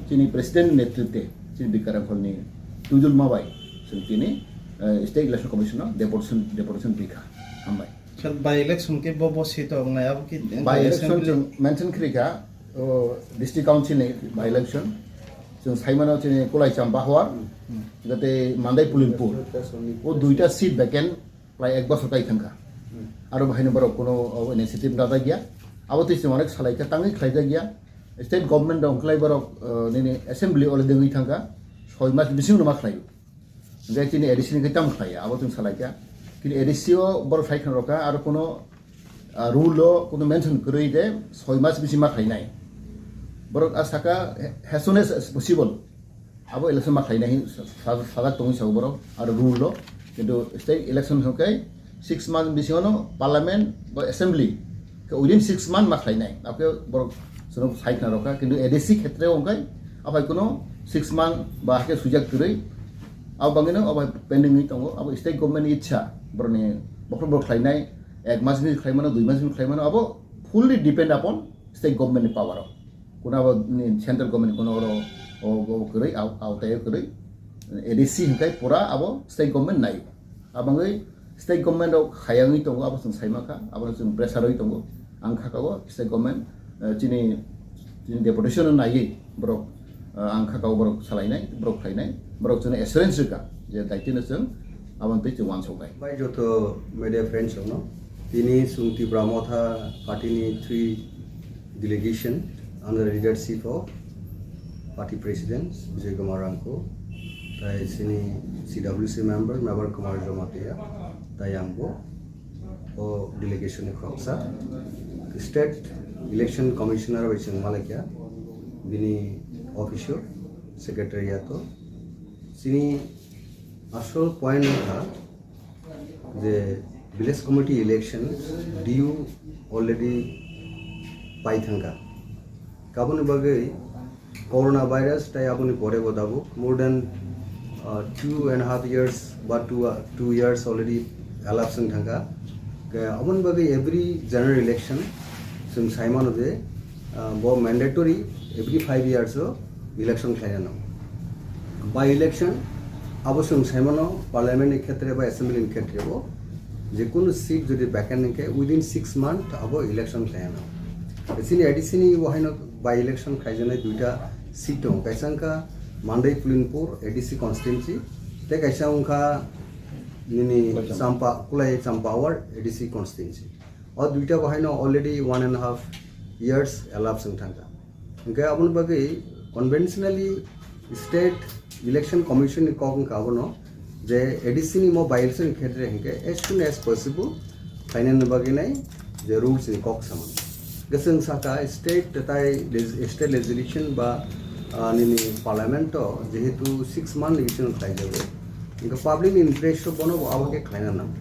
chini president netritwe chini Bika Rangkhol ni twijulma bai chwng chini, eh, State Election Commission no deputation, deputation rikha. Hambai. Sir, by election khe bo bo seat o wngnai abo khe By election assembly? Chwng mention khrikha, o, district council ni by election. Chwng sai mano chini Kulai Champahawar, jate Mandai Pulimpur. O duita seat vacant, prai ek bosor kai thangkha. Aro bahaino borok kuno, o, initiative lajakya. Abo twi chwng onek salaikha, tangwi khlaijakya. State government rok wngkhlai borok, o, nini assembly already wngwi thangkha. Soi mas bising no ma khlaio. Hingke chini A D C ni khe tamo khlaiya, abo chwng salaikha. Kini A D C o borok sai khna rokha, aro kuno, ah, rule o kuno mention kwrwi de soi mas bisi ma khlainai. Borok a saka, as soon as possible abo election ma khlainai hin sa-, sa-, sajak tongwi sao borok, aro rule o. Kintu state election hwnkhe six month bisingo no parliament ba assembly khe within six month ma khlainai. Abo khe borok chwng sai khna rokha, kintu A D C khetre o hwnkhe abai kuno six month ba hakhe swijak kwrwi. Abo bangino abo pending wngwi tongo. Abo state government ni ichha, borokni bokhorok borok khlainai, ek mas ni khlaimano, dui mas ni khlaimano, abo fully depend upon state government ni power o. Kuno abo ni central government kuno oro O, o kwrwi, aw-, awtaio kwrwi. A D C hwnkhe pura abo state government nai. Abangwi state government rok hayangwi tongo, abo chwng saima kha, abo chwng pressure rwi tongo. Ang kha kao state government, eh, chini, chini deputation no naiwi borok, eh, ang kha kao borok salainai, borok khlainai, borok chwngno assurance rwkha je daitino chwng aboni twi chwng uansuknai. Bai joto media friends rokno, tini chwng Tipra Motha party ni three delegation under the leadership of party president Bijoy Kumar Rangkho, tai chini C W C member Mebar Kumar Jamatia, tai ang bo o delegation ni khoroksa. State Election Commissioner bai chwng malaikha, bini office o, secretariat o. Chini asol point wngkha je village committee election D U already pai thangkha. Kaboni bagwi coronavirus tai aboni pore bo tabuk more than, uh, two and a half years ba two, uh, two years already elapsed wng thangkha. Ke aboni bagwi every general election chwng sai mano je, uh, bo mandatory every five years o election khlaina nango. By election abo chwng sai mano parliament ni khetre ba assembly ni khetre bo je kunu seat jodi vacant wngkhe within six month abo election khlaina nango. Chini A D C ni bo haino by election khaijaknai duita seat tongo, kaisa wngkha Mandai Pulinpur A D C constituency, tei kaisa wngkha nini Kulai Champa. Champa, Kulai Champa Awar A D C constituency. O duita bo haino already one and a half years elapsed wng thangkha. Hwnkhe aboni bagwi conventionally State Election Commission ni kok wngkha abono je A D C ni mo by election khetre hwnkhe as soon as possible khlainani bagwi nai je rules ni kok samani. Hwnkhe chwng sakha state tai leg-, state legislation ba, ah, nini parliament o jehetu six month ni bisingo khlaijago, hwnkhe public ni interest o bono bo abo khe khlaina nang.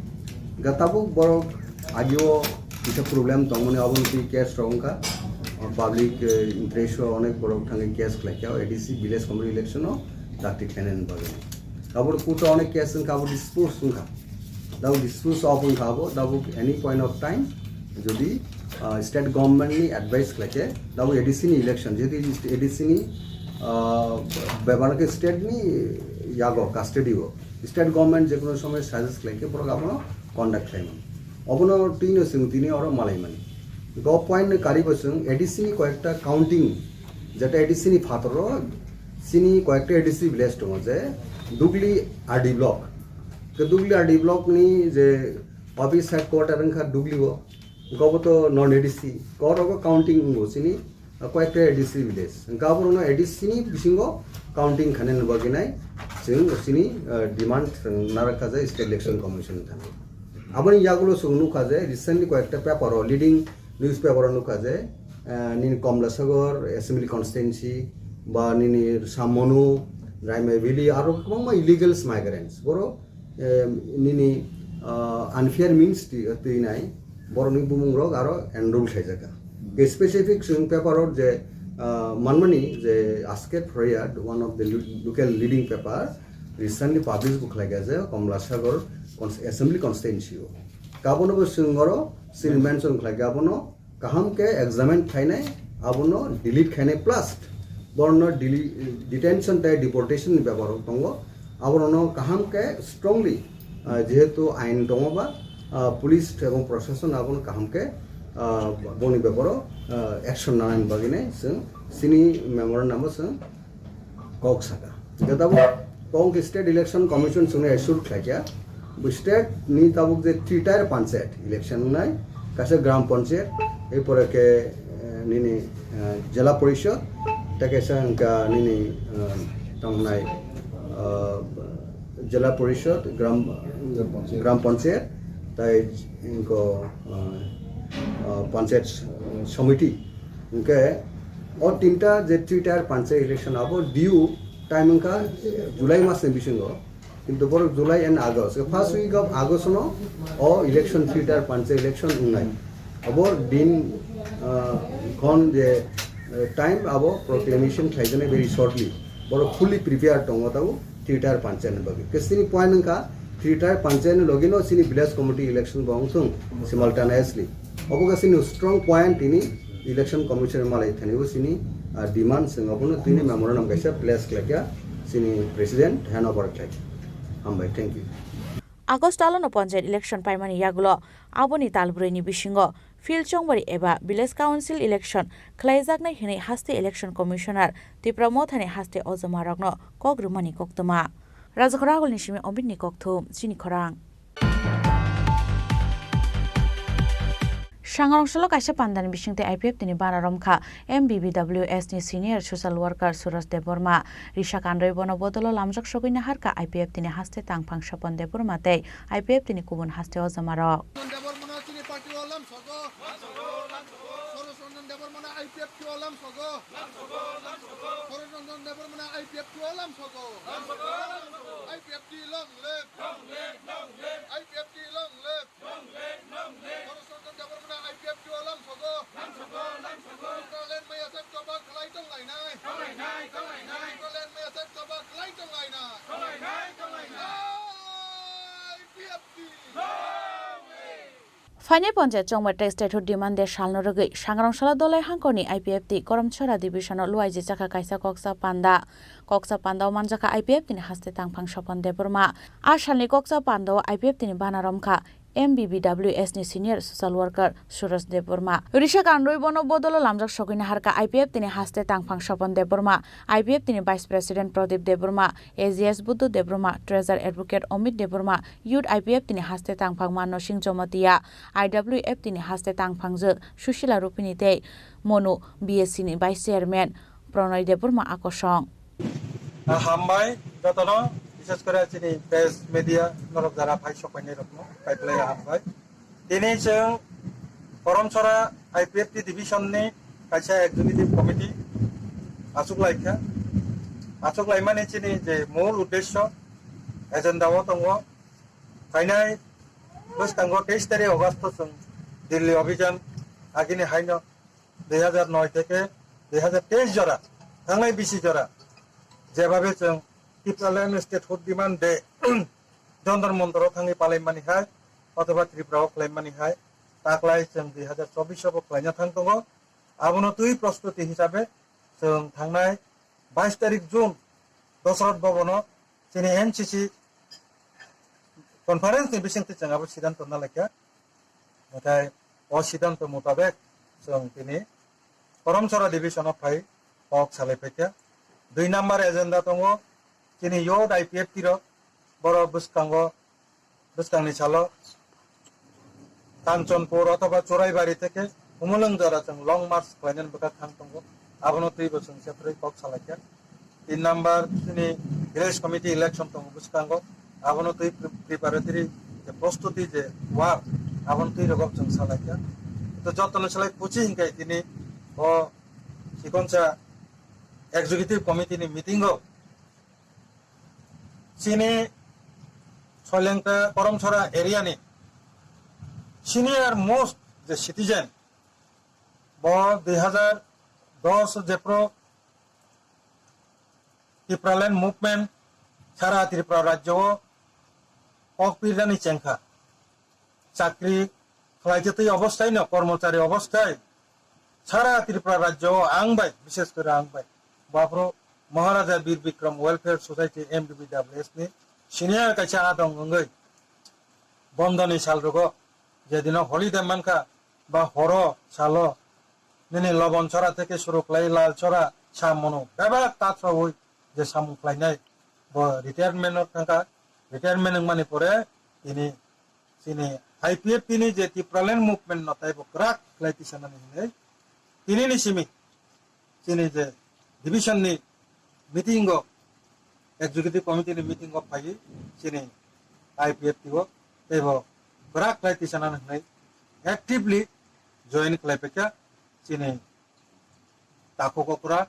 Hwnkhe tabuk borok agio kisa problem tongmani, aboni twi case rok wngkha, public, eh, interest o onek borok thangwi case khlaikha, A D C village committee election o dakti khlainani bagwi. Abo court o onek case wngkha, abo dispose wngkha. Tabuk dispose of wngkha abo, tabuk any point of time jodi, ah, state government ni advice khlaikhe, tabuk A D C ni election, jehetu A D C ni, ah, bebak khe state ni yago, custody o, state government jekono somoy suggest khlaikhe borok abono conduct khlaimani. Obono twino chwng tini oro malaimani. Go point ni karibo chwng A D C ni koyekta counting, jeta A D C ni phataro chini koyekta A D C village tongo je Dugli R D block. Ke Dugli R D block ni je office headquarter wngkha Dugli o, gobo to non A D C, korogo counting wngo chini koyekta A D C village. Hwnkhe aborokno A D C ni bisingo counting khainani bagwi nai chwng chini, ah, demand chwng narakha je State Election Commission ni thani. Aboni yagulo chwng nukha je recently koyekta paper o, leading newspaper o nukha je, ah, nini Komlasagor Assembly Constituency ba nini Samonu, Raimabili aro kwbangma illegal migrants. Borok eh, nini, ah, unfair means twi-, twinai borokni bumungrok aro enroll khlaijak kha. Ke specific chwng paper o je, ah, manmani je Asket Phrayat, one of the lo-, local leading paper, recently publish bo khlaikha je Komlasagor cons-, Assembly Constituency o. Kabono bo chwng oro chini mention khlaikha, abono kaham khe examine khainai, abono delete khainai, plus borokno deli-, detention tei deportation ni bepar rok tongo, aborokno kaham khe strongly, ah, jehetu ain tongo ba, ah, police ebong proshashan abono kaham khe, ah, boni beparo, ah, action nanani bagwi nai chwng chini memorandum o chwng kok saka. Hingke tabuk kok hingke State Election Commission chwngno assure khlaikha. Bo state ni tabuk je three tier panchayat election wngnai, kaisa gram panchayat, erpore khe, eh, nini, eh, jela porishod, tei kaisa hingka nini, eh, tamo wngnai, eh, jela porishod, gram, gram panchayat, tei hingko, eh, eh, panchayat somiti. Hingke o tinta je three tier panchayat election abo due time wngkha July mas ni bisingo, kintu borok July and August, first week of August no o election three tier panchayat election wngnai. Abo din, ah, khon je, eh, time abo proclamation khlaijaknai very shortly. Borok fully prepared tongo tabuk three tier panchayat ni bagwi. Kesini point wngkha three tier panchayat ni logi no chini village committee election bo wngthung simultaneously. Obo khe chini strong point tini election commission malai thani bo chini, Ah, demand chwng abono tini memorandum kaisa place khlaikha chini president hand over khlai. Hambai, thank you. August talono panchayat election paimani yagulo aboni tal brwi ni bisingo field chongbari eba village council election khlaijaknai hwnwi haste election commissioner Tipra Mothani haste ojomarokno kok rwmani koktwma. Rajakhor Agulni simi Omitni kokthum, chini khorang. Sangrongsalao kaisa pandani bisingtwi I P F T ni bana romkha M B B W S ni senior social worker Suraj Debbarma. Risa kandoi bono bodolo lamjak sogwi naharkha I P F T ni haste tangphang Sopon Debbarma tei I P F T ni kubun haste ojomarok. Debbarmano chini party o lamsogo. Soros Ranjan Debbarmano I P F T o lamsogo. Soros Ranjan Debbarmano I P F T o lamsogo. I P F T long live. I P F T long live. Soros Ranjan Debbarmano I P F T o lamsogo. Tipraland maya sak choba khlai tonglainai. Tipraland maya sak choba khlai tonglainai. I P F T. Phainai panchayat chongmari tei statehood demand de salno rwgwi Sangrongsalao Dolai hangkorni I P F T Koromchora division-o luaijak kha kaisa koksa panda. Koksa panda-o manjakha I P F T ni haste tangphang Sopon Debbarma. A salni koksa panda-o I P F T ni bana romkha M B B W S ni senior social worker Suraj Debbarma. Risa kandoi bono bodolo lamjak sogwi naharkha I P F T ni haste tangphang Sopon Debbarma, I P F T ni vice president Pradip Debbarma, A G S Buddha Debbarma, treasurer advocate Amit Debbarma, youth I P F T ni haste tangphang Manno Singh Jamatia, I W F T ni haste tangphangjwk Susila Rupini tei Monu B S C ni vice chairman Pronoy Debbarma akosong. Ah, hambai jotono, bishes kore chini press media norok jara phai sokpainai rokno, phai phlai hambai. Tini chwng Koromchora I P F T division ni kaisa executive committee achuk laikha. Achuk laimani chini je mul uddesho agenda o tongo. Phainai bwskango teis tarik August o chwng Delhi Abhijan agini haino dui hajar noi theke dui hajar teis jora, thangnai bisi jora, jebabe chwng Tipraland Statehood Demand Day Jantar Mantar o thangwi palaimani hai, othoba Tripura o khlaimani hai, taklai chwng dui hajar chobbish o bo khlaina thang tongo. Abono twi prostuti hisabe chwng thangnai bais tarik June Dosrat Bhavan o chini N C C conference ni bisingtwi chwng abo sidanto nalaikha. Nathai o sidanto mutabek chwng tini Koromchora division o phai kok salai phaikha. Dui number agenda tongo chini youth I P F T rok, borok bwskango, bwskangni salo Kanchanpur othoba Churaibari theke Humulwng jora chwng long march khlainani bwkha thang tongo. Abono twibo chwng separate kok salaikha. Tin number chini village committee election tongo bwskango. Abono twi pre-, preparatory je prostuti je work, abono twi rogo chwng salaikha. To jotono salai kuchi hinkai tini o sikonsa executive committee ni meeting o chini Soilengta Koromchora area ni senior most je citizen, bo dui hajar dos jephru Tipraland movement sara Tripura rajyo o kok pirnani chengkha. Chakri khlaijatwi obosthai no, kormochari obosthai sara Tripura rajyo o ang bai, bishes kore ang bai, baphuru Maharaja Bir Bikram Welfare Society, M B B W S ni senior kaisa adong wngwi bondoni sal rogo, jedino holiday mankha ba horo salo, nini Lobon Chora theke suru khlai Lal Chora samung no bebak tathrawi je samung khlainai, bo retirement o thangkha. Retirement wngmani pore tini chini I P F T ni je Tipraland movement no taibo kwrak khlai tisanani hinwi tini ni simi chini je division ni meeting o, executive committee ni meeting o phaiwi chini I P F T o teibo kwrak khlai tisanani hinwi actively join khlai paikha chini takhuk okra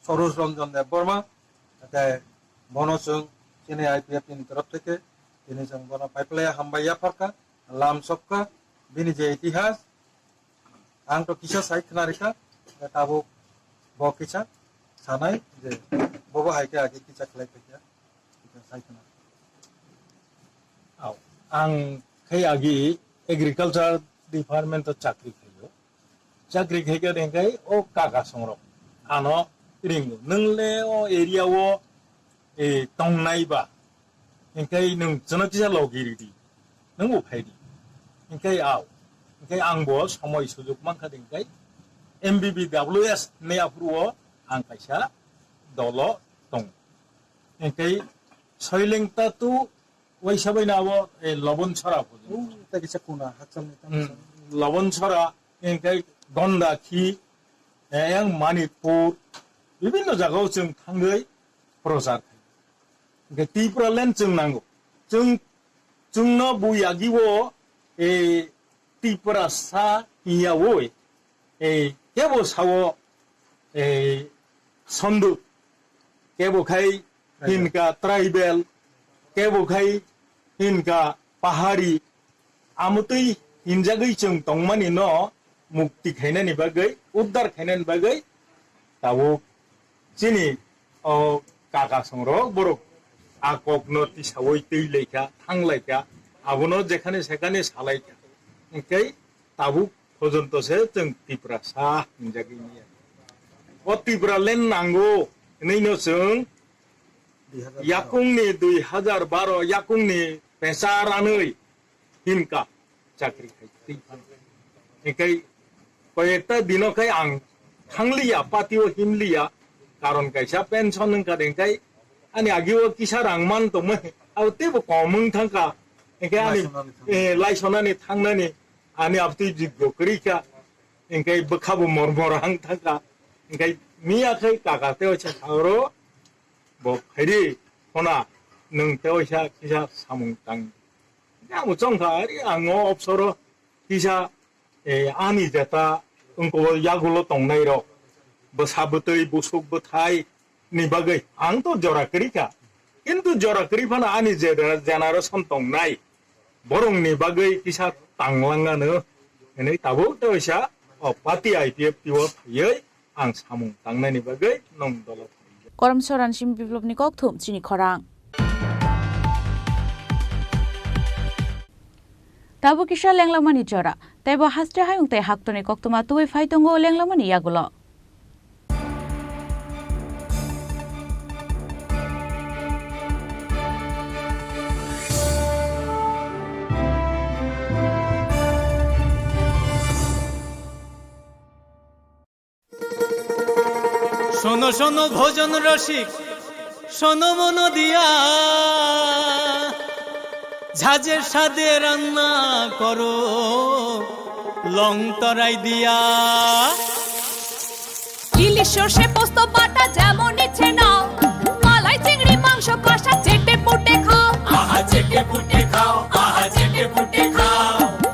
Saroj Ranjan Debbarma, tei bono chwng chini I P F T ni torof theke tini chwng bono paiplaya hambai yapharkha, lam sokha, bini je itihas, ang to kisa sai khna rikha, tabuk bo kisa sanai je bobo hai khe age kisa khlai phaikha, kisa sai khna. Au, ang khai agi agriculture department o chakri khaio. Chakri khaikha hingkhai o kaka songrok. Ano ringo. Nwng le o area o, e, tongnai ba. Hinkhe nwng chwno kisa logi ridi. Nwng bo phaidi. Hinkhe ao. Hinkhe ang bo somoi sujuk mankha de hinkhe M B B W S hinwi aphuru o ang kaisa dolo tongo. Hinkhe Soileng Tatu waisa bai na abo, e, Lobon Sora pho. O, ta kisa kuna hakchal ni tamo Hmm, sa. Lobon Sora, hinkhe Gonda Khi, e, yang Manipur, bibinno jaga o chwng thangwi prochar khai. Hinkhe Tipraland chwng nango. Chwng, chwngno bui agi o, e, Tiprasa hinya o, e, kebo sao, e, Sondu, kebo khai hinka tribal, kebo khai hinka pahari, amotwi hinjagwi chwng tongmani no mukti khainani bagwi, uddar khainani bagwi tabuk chini o kaka songrok borok a kokno tisawi twi laikha, thang laikha, abono jekhane sekhane salaikha. Hinkhe tabuk pojonto se chwng Tiprasa hinjagwi maya. O Tipraland nango hinwi no chwng yakungni dui hajar baro yakungni pesa ranwi hinka chakri khai twi phano. Hinkhe koyekta dino khai ang thangliya, patio himliya, karon kaisa pension wngkha de, hinkhe ani agio kisa rang man tongmani, abo teibo kom wng thangkha. Hinkhe ani, laisonani thang- eh, laisonani thangnani, ani abtwi jiggo kwrwi kha, hinkhe bwkhabo mor mor hang thangkha. Hinkhe miya khai kaka tei waisa saoro, bo phaidi, khona, nwng tei waisa kisa samung tang. Ang bo chongkha, ari ang o opsoro kisa, eh, ani jeta wngkho yagulo tongnai rok, bwsa bwtwi, busuk bwthai ni bagwi ang to jora kwrwi kha. Kintu jora kwrwi phano ani je generation tongnai, borokni bagwi kisa tanglang ano hinwi tabuk tei waisa o party I P F T o phaiwi ang samung tangnani bagwi nwng dolo thangwi. Korom Soran Simi Biplopni kokthum chini khorang. Tabuk kisa lenglamani jora, teibo haste hayung tei haktorni koktwma tubui phai tongo lenglamani yagulo. শোনো শোনো ভোজন রসিক, শোনো মন দিয়া, ঝাঁঝের স্বাদে রান্না করো লং তরাই দিয়া। ইলিশ সর্ষে পোস্ত বাটা যেমন ইচ্ছে নাও, মালাই চিংড়ি মাংস কষা চেটে পুটে খাও। আহা চেটে পুটে খাও, আহা চেটে পুটে খাও।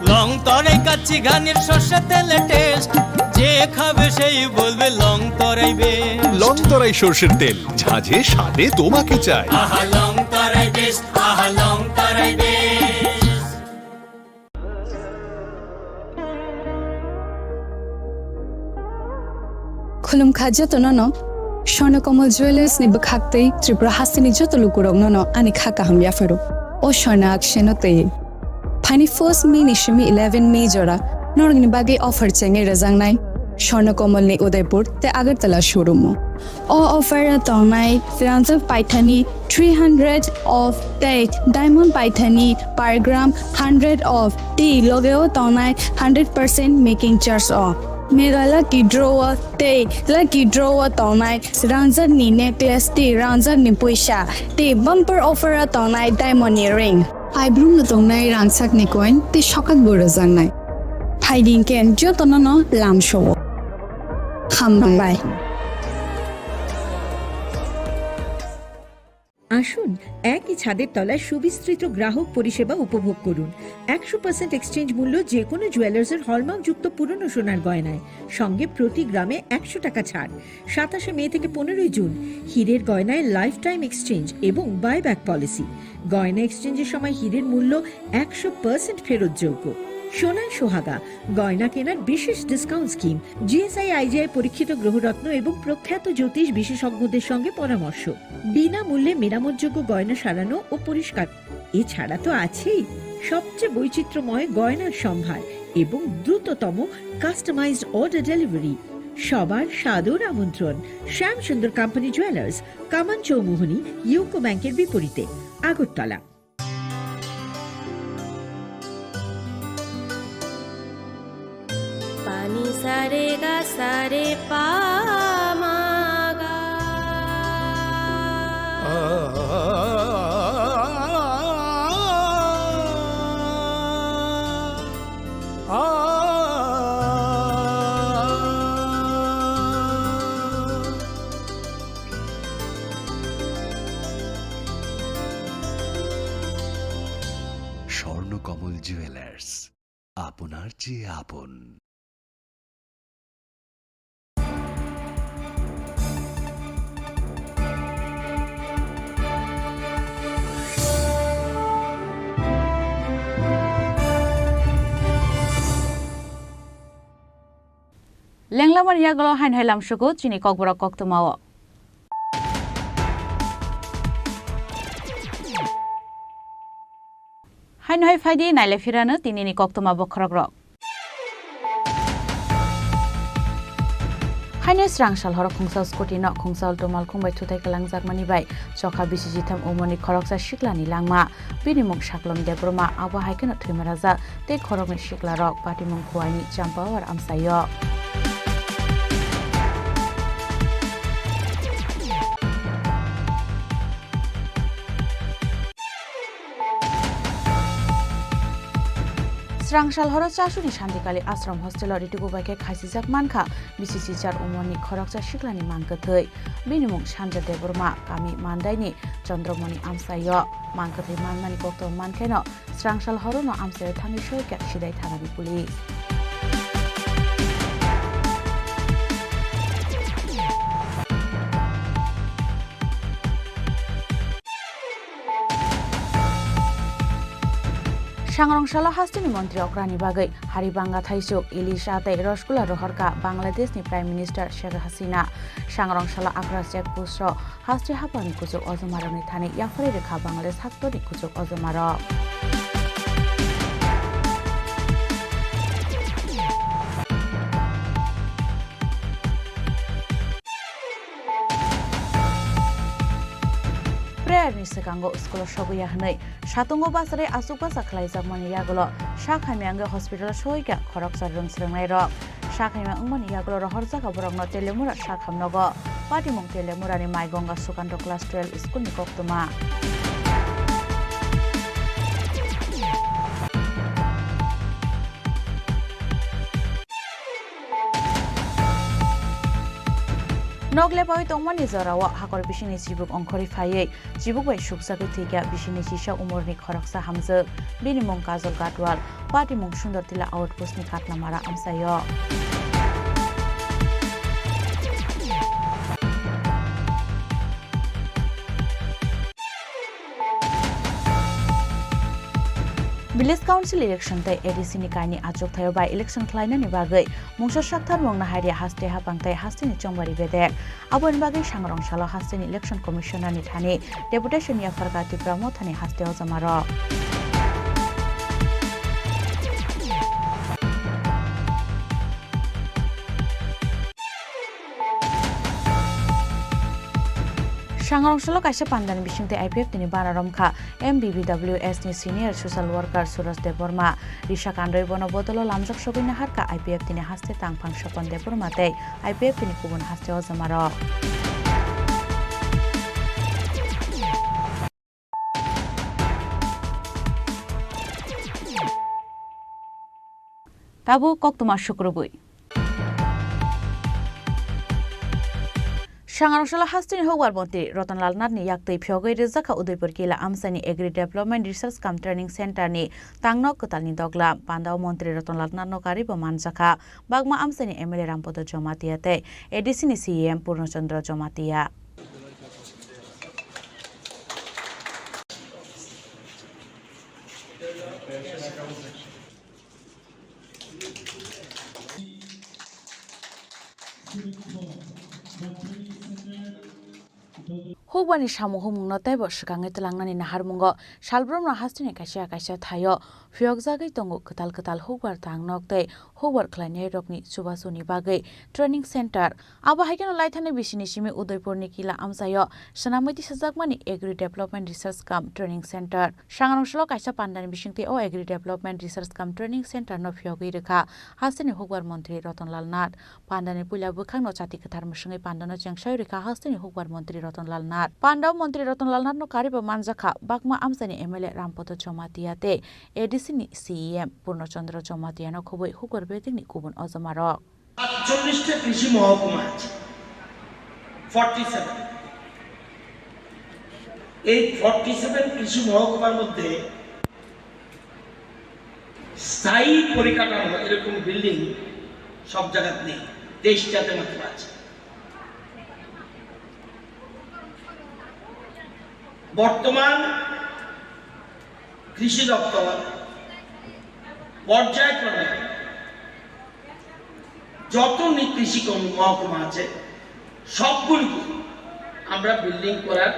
লং তরাই কাচ্চি ঘানির সর্ষে তেলে টেস্ট, যে খাবে সেই বলবে লং তরাই বেস্ট। লং তরাই সর্ষের তেল, ঝাঁঝে স্বাদে তোমাকে চাই। আহা লং তরাই বেস্ট, আহা লং তরাই best. Khulumkha jotono no, Swarna Kamal Jewellers ni bwkhak tei Tripura hasteni joto lukurok no no ani kha kaham yapharo. O Swarna Akshay no tei. Phaini first May ni simi eleven May jora norokni bagwi offer chengwi rwjaknai Swarna Kamal ni Udaipur tei Agartala showroom o. O offer o tongnai rangjak paithani three hundred off tei diamond paithani per gram hundred off tei loge o tongnai hundred percent making charge o. Mega lucky draw o tei lucky draw o tongnai rangjak ni necklace tei rangjak ni puisa tei bumper offer o tongnai diamond ni ring. Paibrumno tongnai rangchakni coin tei sokakbo rwjaknai. Phaidi hinkhe jotono no lamsao. Hambai. আসুন, একই ছাদের তলায় সুবিস্তৃত গ্রাহক পরিষেবা উপভোগ করুন। একশো পার্সেন্ট এক্সচেঞ্জ মূল্য যে কোনো জুয়েলার্সের হলমার্কযুক্ত পুরনো সোনার গয়নায়, সঙ্গে প্রতি গ্রামে একশো টাকা ছাড়। সাতাশে মে থেকে পনেরোই জুন, হীরের গয়নায় লাইফ টাইম এক্সচেঞ্জ এবং বাইব্যাক পলিসি। গয়না এক্সচেঞ্জের সময় হীরের মূল্য একশো পার্সেন্ট ফেরতযোগ্য। সোনায় সোহাগা, গয়না কেনার বিশেষ ডিসকাউন্ট স্কিম, জিএসআই আইজিআই পরীক্ষিত গ্রহরত্ন এবং প্রখ্যাত জ্যোতিষ বিশেষজ্ঞদের সঙ্গে পরামর্শ। বিনামূল্যে মেরামতযোগ্য গয়না সারানো ও পরিষ্কার। এছাড়া তো আছেই সবচেয়ে বৈচিত্র্যময় গয়নার সম্ভার এবং দ্রুততম কাস্টমাইজড অর্ডার ডেলিভারি। সবার সাদর আমন্ত্রণ শ্যাম সুন্দর কোম্পানি জুয়েলার্স, কামান চৌমুহনী, ইউকো ব্যাংকের বিপরীতে, Agartala. Pani sare ga sare pa ma ga. Swarnakamal jewellers, আপনার চেয়ে আপন। Lenglamani yagulo haino hai lamsugo chini kokborok koktwmao. Haino hai phaidi naile phirano tinini koktwma bokhorokrok. Haino srang sal horo khungsa scooty no khungsa alto malkhung bai thutai kwlangjakmani bai chokha bisi jitham umorni khoroksa siklani langma. Bini mung Saklom Debbarma, abo hai kheno thwima rajak tei khoroknwi siklarok patimung Khuaini Champawar amchaio. Srang sal horo Chasuni Shantikali Ashram hostel-o ritugu bai khe khasijak mankha bisi chichar umorni khoroksa siklani mang kwthwi. Bini mung Sanja Debbarma, kami Mandaini Chandramoni amchaio. Mang kwthwi manmani koktwma mankheno, srang sal horono amchaio thangwi soikha Sidai thanani police. Sangrong salo hasteni montri okrani bagwi Haribanga Thaisuk, Ilisha tei Rosgula rohorkha Bangladeshni Prime Minister Sheikh Hasina. Sangrong salo Agra check post-o haste haphangni kuchuk ojomarokni thani yapharwi rwkha Bangladesh haktorni kuchuk ojomarok. Prayer ni swkango school o sogwi ya hwnwi satungo bachari achuk bacha khlaijakmani yagulo sak hamya wngwi hospital o sogwi kha khoroksa rwng swrwngnairok. Sak hamya wngmani yagulo rohorjak borokno Telemura sak hamnogo. Patimung Telemura ni Maigonga Sukanto Class twelve school ni koktwma. Nok lepaui tongmani jorao hakor bisingni chibuk ongkhorwi phaiwi chibuk bai sukjagwi thwikha bisingni chisa umorni khoroksa hamjwk. Bini mung Kajol Gatwal, patimung Sundor Tila outpost ni Katnamara amchaio. Village Council election tei A D C ni kaini achukthai-o by election khlainani bagwi mungsa saktharmung naharya haste haphang tei hasteni chongbari bedek. Aboni bagwi Sangrong salo hasteni Election Commissioner ni thani deputation yapharkha Tipra Mothani haste ojomarok. Sangrong salo kaisa pandani bisingtwi I P F T ni bana romkha M B B W S ni senior social worker Suraj Debbarma. Risa kandoi bono bodolo lamjak sogwi naharkha I P F T ni haste tangphang Sopon Debbarma tei I P F T ni kubun haste ojomarok. Tabuk koktwma sukrubwi. Sangrong salo hasteni hukbar montri Ratan Lal Nath ni yaktwi phiyogwi rijak kha Udaipur Kila amchaini Agri Development Research cum Training Center ni tangno kwtalni dogla. Pandao montri Ratan Lal Nath no karwi bo manjakha. Bagma amchaini M L A Rampodo Jamatia tei A D C ni C E M Purno Chandra Jamatia. Hukbarni samung humungno teibo swkangwi twlangnani naharmungo salbrumno hasteni kaisa kaisa thaio phiyokjagwi tongo kwtal kwtal hukbar tang nok tei hukbar khlainairokni chubachuni bagwi training center. Abo hai kheno laithani bisini simi Udaipurni kila amchaio swnamwi tisajakmani Agri Development Research cum Training Center. Sangrong salo kaisa pandani bisingtwi o Agri Development Research cum Training Center no phiyogwi rwkha hasteni hukbar montri Ratan Lal Nath. Pandani puila bwkhakno chati kwthar mwswngwi pandano chengsai rwkha hasteni hukbar montri Ratan Lal Nath. Pandao montri Ratan Lal Nathno karibo manjakha bakma amchaini M L A Rampada Jamatia tei A D C ni C E M Purno Chandra Jamatiano khobwi hukbar betingni kubun ojomarok. আটচল্লিশটা কৃষি মহকুমা আছে, forty seven. এই forty seven কৃষি মহকুমার মধ্যে স্থায়ী পরিকাঠামো, এরকম বিল্ডিং সব জায়গাতে নেই, তেইশটাতে মাত্র আছে। বর্তমান কৃষি দপ্তর পর্যায়ক্রমে যত নি-, কৃষি কম-, মহকুমা আছে, সবগুলিকে আমরা বিল্ডিং করার,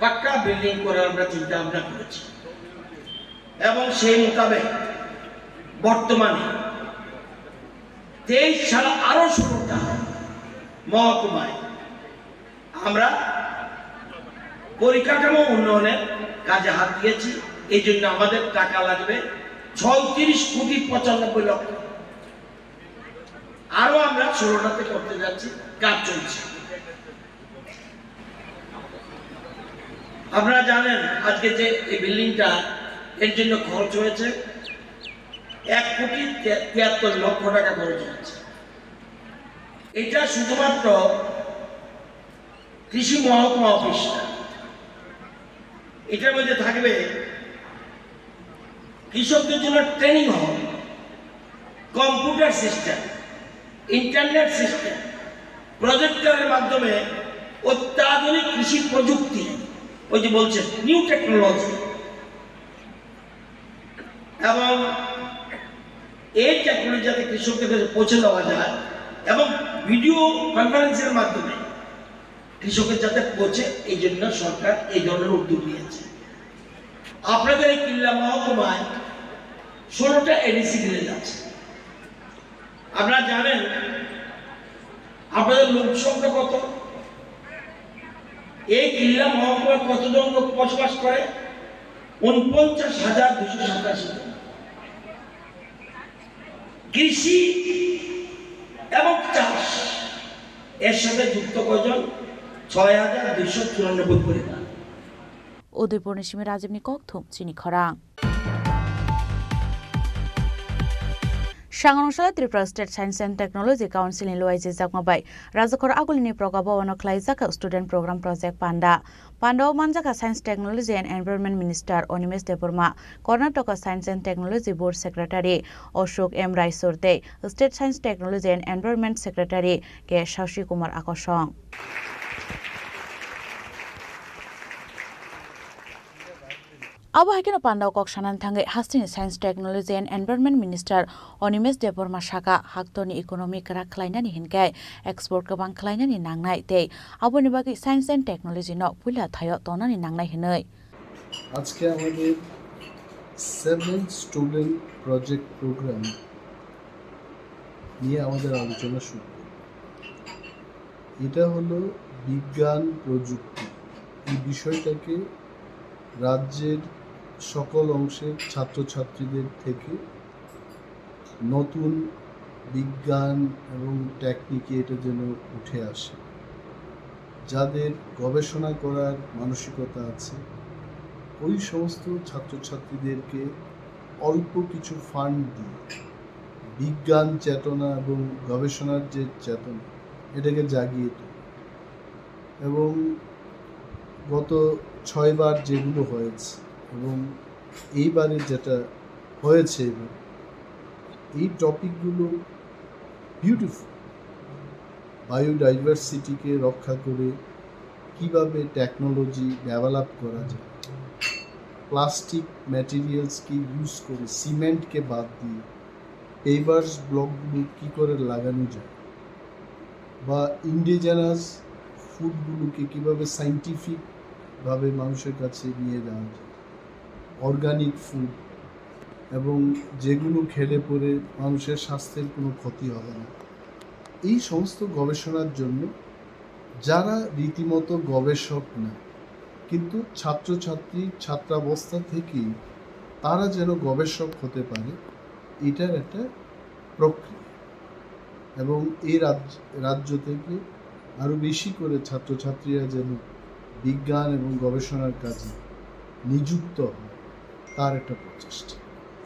পাক্কা বিল্ডিং করার আমরা চিন্তা ভাবনা করেছি। এবং সেই মোতাবেক বর্তমানে তেইশ ছাড়া আরো ষোলোটা মহকুমায় আমরা পরিকাঠামো উন্নয়নের কাজে হাত দিয়েছি। এই জন্য আমাদের টাকা লাগবে ছয়ত্রিশ কোটি পঁচানব্বই লক্ষ। আরো আমরা ষোলোটাতে করতে যাচ্ছি, কাজ চলছে। আপনারা জানেন, আজকে যে এই বিল্ডিংটা, এর জন্য খরচ হয়েছে এক কোটি তে-, তিয়াত্তর লক্ষ টাকা খরচ হয়েছে। এটা শুধুমাত্র কৃষি মহকুমা অফিস না, এটার মধ্যে থাকবে কৃষকদের জন্য ট্রেনিং হল, কম্পিউটার সিস্টেম, ইন্টারনেট সিস্টেম, প্রজেক্টরের মাধ্যমে অত্যাধুনিক কৃষি প্রযুক্তি, ওই যে বলছে নিউ টেকনোলজি, এবং এই টেকনোলজি যাতে কৃষকদের কাছে পৌঁছে দেওয়া যায় এবং ভিডিও কনফারেন্সের মাধ্যমে কৃষকের যাতে পৌঁছে, এই জন্য সরকার এই ধরনের উদ্যোগ নিয়েছে। আপনাদের এই কিল্লা মহকুমায় ষোলোটা এডিসি ভিলেজ আছে। আপনারা জানেন, আপনাদের লোক সংখ্যা কত? এই কিল্লা মহকুমায় কতজন লোক বসবাস করে? ঊনপঞ্চাশ হাজার দুশো সাতাশি জন। কৃষি এবং চাষ এর সাথে যুক্ত কয়জন? ছয় হাজার দুইশো চুরানব্বই পরিবার। Udaipurni simi Rajibni kokthum chini khorang. Sangrong salo Tripura State Science and Technology Council ni luaijakma bai Rajakhor Agulini Proga Bhavan o khlaijak Student Program Project Panda. Panda o manjakha Science, Technology and Environment Minister Animesh Debbarma, Karnataka Science and Technology Board Secretary Ashok M Raisur tei State Science, Technology and Environment Secretary K Shashi Kumar Akosong. Abo hai kheno panda o kok sanani thangwi hasteni Science, Technology and Environment Minister Animesh Debbarma saka, haktorni economy kwrak khlainani hinkhe export kwbang khlainani nangnai tei aboni bagwi Science and Technology no puila thaio tonani nangnai hinwi. আজকে আমাদের seven student project programme নিয়ে আমাদের আলোচনা শুরু করি। এটা হলো বিজ্ঞান প্রযুক্তি, এই বিষয়টাকে রাজ্যের সকল অংশের ছাত্রছাত্রীদের থেকে নতুন বিজ্ঞান এবং টেকনিকে এটা যেন উঠে আসে। যাদের গবেষণা করার মানসিকতা আছে, ওই সমস্ত ছাত্রছাত্রীদেরকে অল্প কিছু ফান্ড দিয়ে বিজ্ঞান চেতনা এবং গবেষণার যে চেতনা, এটাকে জাগিয়ে তোলে। এবং গত ছয়বার যেগুলো হয়েছে এবং এইবারে যেটা হয়েছে এবার, এই টপিকগুলো বিউটিফুল। বায়োডাইভার্সিটিকে রক্ষা করে কিভাবে টেকনোলজি ডেভেলপ করা যায়, প্লাস্টিক ম্যাটেরিয়ালসকে ইউজ করে সিমেন্টকে বাদ দিয়ে পেভার্স ব্লকগুলো কী করে লাগানো যায়, বা ইন্ডিজিনাস ফুডগুলোকে কীভাবে সায়েন্টিফিক ভাবে মানুষের কাছে নিয়ে যাওয়া যায়, অর্গানিক ফুড, এবং যেগুলো খেলে পরে মানুষের স্বাস্থ্যের কোনো ক্ষতি হবে না। এই সমস্ত গবেষণার জন্য যারা রীতিমতো গবেষক না, কিন্তু ছাত্রছাত্রী ছাত্রাবস্থা থেকেই তারা যেন গবেষক হতে পারে, এটার একটা প্রক্রিয়া। এবং এই রাজ-, রাজ্য থেকে আরও বেশি করে ছাত্রছাত্রীরা যেন বিজ্ঞান এবং গবেষণার কাজে নিযুক্ত হয়, তার একটা প্রচেষ্টা।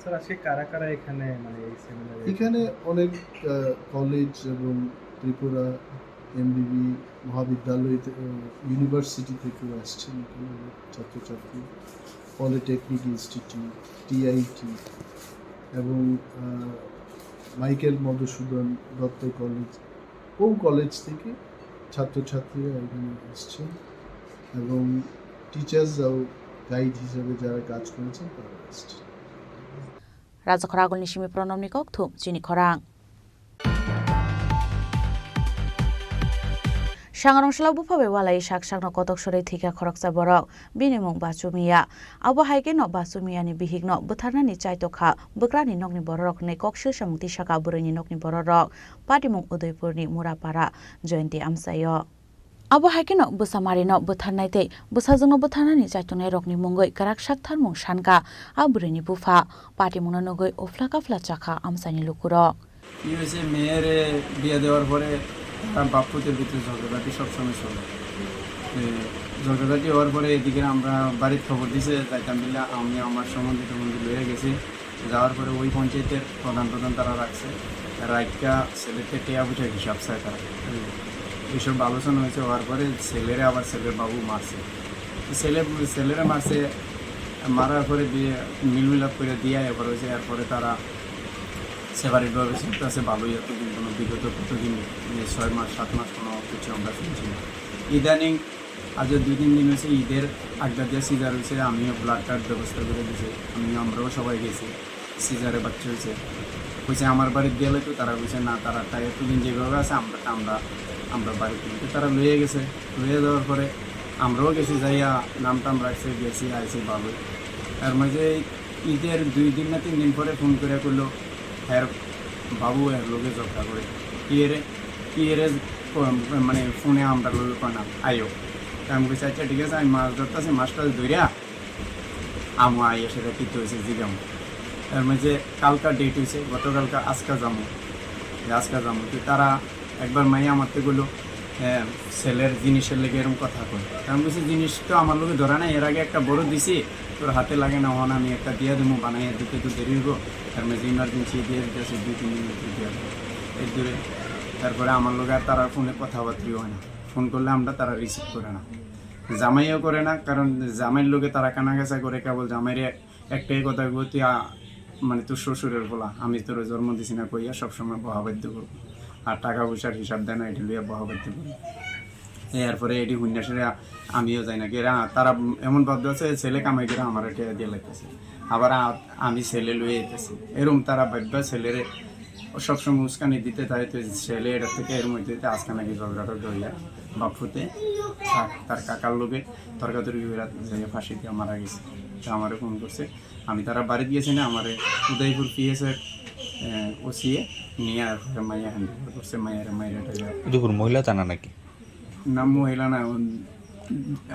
স্যার, আজকে কারা কারা এখানে, মানে, এই সেমিনারে এখানে এসেছেন? অনেক, আহ, কলেজ এবং ত্রিপুরা এমবিবি মহাবিদ্যালয় থে-, আহ, ইউনিভার্সিটি থেকেও আসছেন এখানে অনেক ছাত্রছাত্রী, পলিটেকনিক ইনস্টিটিউট, টিআইটি এবং, আহ, মাইকেল মধুসূদন দত্ত কলেজ, বহু কলেজ থেকে ছাত্রছাত্রীরা এখানে আসছেন এবং টিচার্সরাও গাইড হিসেবে যারা কাজ করেছেন তারা আসছেন। Rajakhor Agulni simi Pranobni kokthum chini khorang. Sangrong salo bupha bai walai sak sakno kotok sorwi thwikha khoroksa borok. Bini mung Bachu Miya. Abo hai kheno Bachu Miyani bihikno bwtharnani chaitokha bwkrani nokni bororok hwnwi kok sil samung tisakha bwrwini nokni bororok. Patimung Udaipurni Murapara Joyonti amchaio. Abo hai kheno bwsa Marino bwtharnai tei bwsajwkno bwtharnani chaitongnai rokni mungwi kwrak sak tharmung sankha a bwrwini bupha. Patimungno nugwi uphla kaphla chakha amchaini lukurok. কি হয়েছে, মেয়ের বিয়ে দেওয়ার পরে তারা বাপ পুতের ভিতরে ঝগড়াঝাটি সবসময় চলে। এ, ঝগড়াঝাটি হওয়ার পরে এদিকে আমরা বাড়ির খবর দিছে, যাইতাম বলে আমি আমার সম্বন্ধী টম্বন্ধী লইয়া গেছি। যাওয়ার পরে ওই পঞ্চায়েতের প্রধান প্রধান তারা রাখছে, রাইকা ছেলেতে টেয়া পয়সা হিসাব চায় তারা। হুম। এইসব আলোচনা হয়েছে, হওয়ার পরে ছেলেরে আবার ছেলের বাবু মারছে। তো ছেলে, ছেলেরে মারছে, মারার পরে দিয়ে মিলমিলাপ করে দিয়ে এবার হয়েছে, এরপরে তারা সেপারেটভাবে চলতেছে ভালোই, এতদিন কোনো বিগত কতদিন, এই ছয় মাস সাত মাস কোনো কিছু আমরা শুনছি না। ইদানিং আজ দুই তিন দিন হয়েছে, ঈদের আগদা দিয়ে সিজার হয়েছে, আমিও ব্লাড কার্ড ব্যবস্থা করে দিয়েছি, আমিও, আমরাও সবাই গেছি সিজারে বাচ্চা হয়েছে। কইছে আমার বাড়ির গেলে তো তারা কইছে না, তারা তাই এতদিন যেভাবে আছে আমরা, আমরা, আমরা বাড়িতে নিতে তারা লইয়া গেছে। লইয়া যাওয়ার পরে আমরাও গেছি, যাইয়া নাম টাম রাখছে, গেছি, আইছি ভালোই। তার মাঝে ঈদের দুই দিন না তিন দিন পরে ফোন করে কইলো, "হ্যাঁ বাবু, এর লোকে ঝগড়া করে।" "কি এরে? কি এরে?" ক-, মানে ফোনে আমরা লোকে কয় না, "আইও।" তা আমি কইছি, "আচ্ছা ঠিক আছে, আমি মাছ ধরতেছি, মাছটা ধরিয়া আমু আইয়া সেটা কি হয়েছে জিগাম।" এর মাঝে কালকা ডেট হয়েছে, গতকালকা আজকা যামু, যে আজকা যামু। তো তারা একবার মাইয়া আমার তো বললো, "হ্যাঁ, ছেলের জিনিসের লেগে এরকম কথা কয়।" তা আমি বলছি, "জিনিস তো আমার লোকে ধরা নাই, এর আগে একটা বড় দিছি, তোর হাতে লাগে না, হন আমি একটা দিয়ে দেবো, বানাইয়া দিতে তো দেরি হইব।" তার মাঝে ইমার্জেন্সি দিয়ে দিতেছে, দুই তিন দিন ভিতরে দিয়ে দেবো। এর দূরে তারপরে আমার লোকে আর তারা ফোনে কথাবার্তাও হয় না, ফোন করলে আমরা তারা রিসিভ করে না, জামাইও করে না, কারণ জামাইর লোকে তারা কানাগাছা করে, কেবল জামাইরে একটাই কথা কইবো, "তুই আ-, মানে তোর শ্বশুরের বলা, আমি তোর জন্ম দিছি না কইয়া সবসময় বহাবাদ্য করবো, আর টাকা পয়সার হিসাব দেয় না, এটা লইয়া বহাবাদ্য করবো।" এরপরে এটি হুন্না সেরে আমিও যাই না, এরা, তারা এমন ভাবতে আছে ছেলে কামাই করে আমার এটা দিয়ে লাগতেছে, আবার আ-, আমি ছেলে লইয়া যেতেছি, এরকম তারা ভাববা ছেলেরে সবসময় উস্কানি দিতে থাকে। তো ছেলে এটা থেকে এরম হইতে হইতে আজকে নাকি ঝগড়া টগড়া হইয়া বাপ ফুতে তার, তার কাকার লোকে তর্কাতর্কি করে যাইয়া ফাঁসি দিয়ে মারা গেছে। তো আমারে ফোন করছে, আমি তারা বাড়িত গেছি না, আমারে উদয়পুর পিএস এর, আহ, ওসিএ নিয়ে আর ঘরে মাইয়া হ্যান্ড ওভার করছে, মাইয়ারে মাইরা টাইরা। উদয়পুর মহিলা থানা নাকি? না, মহিলা না, উম,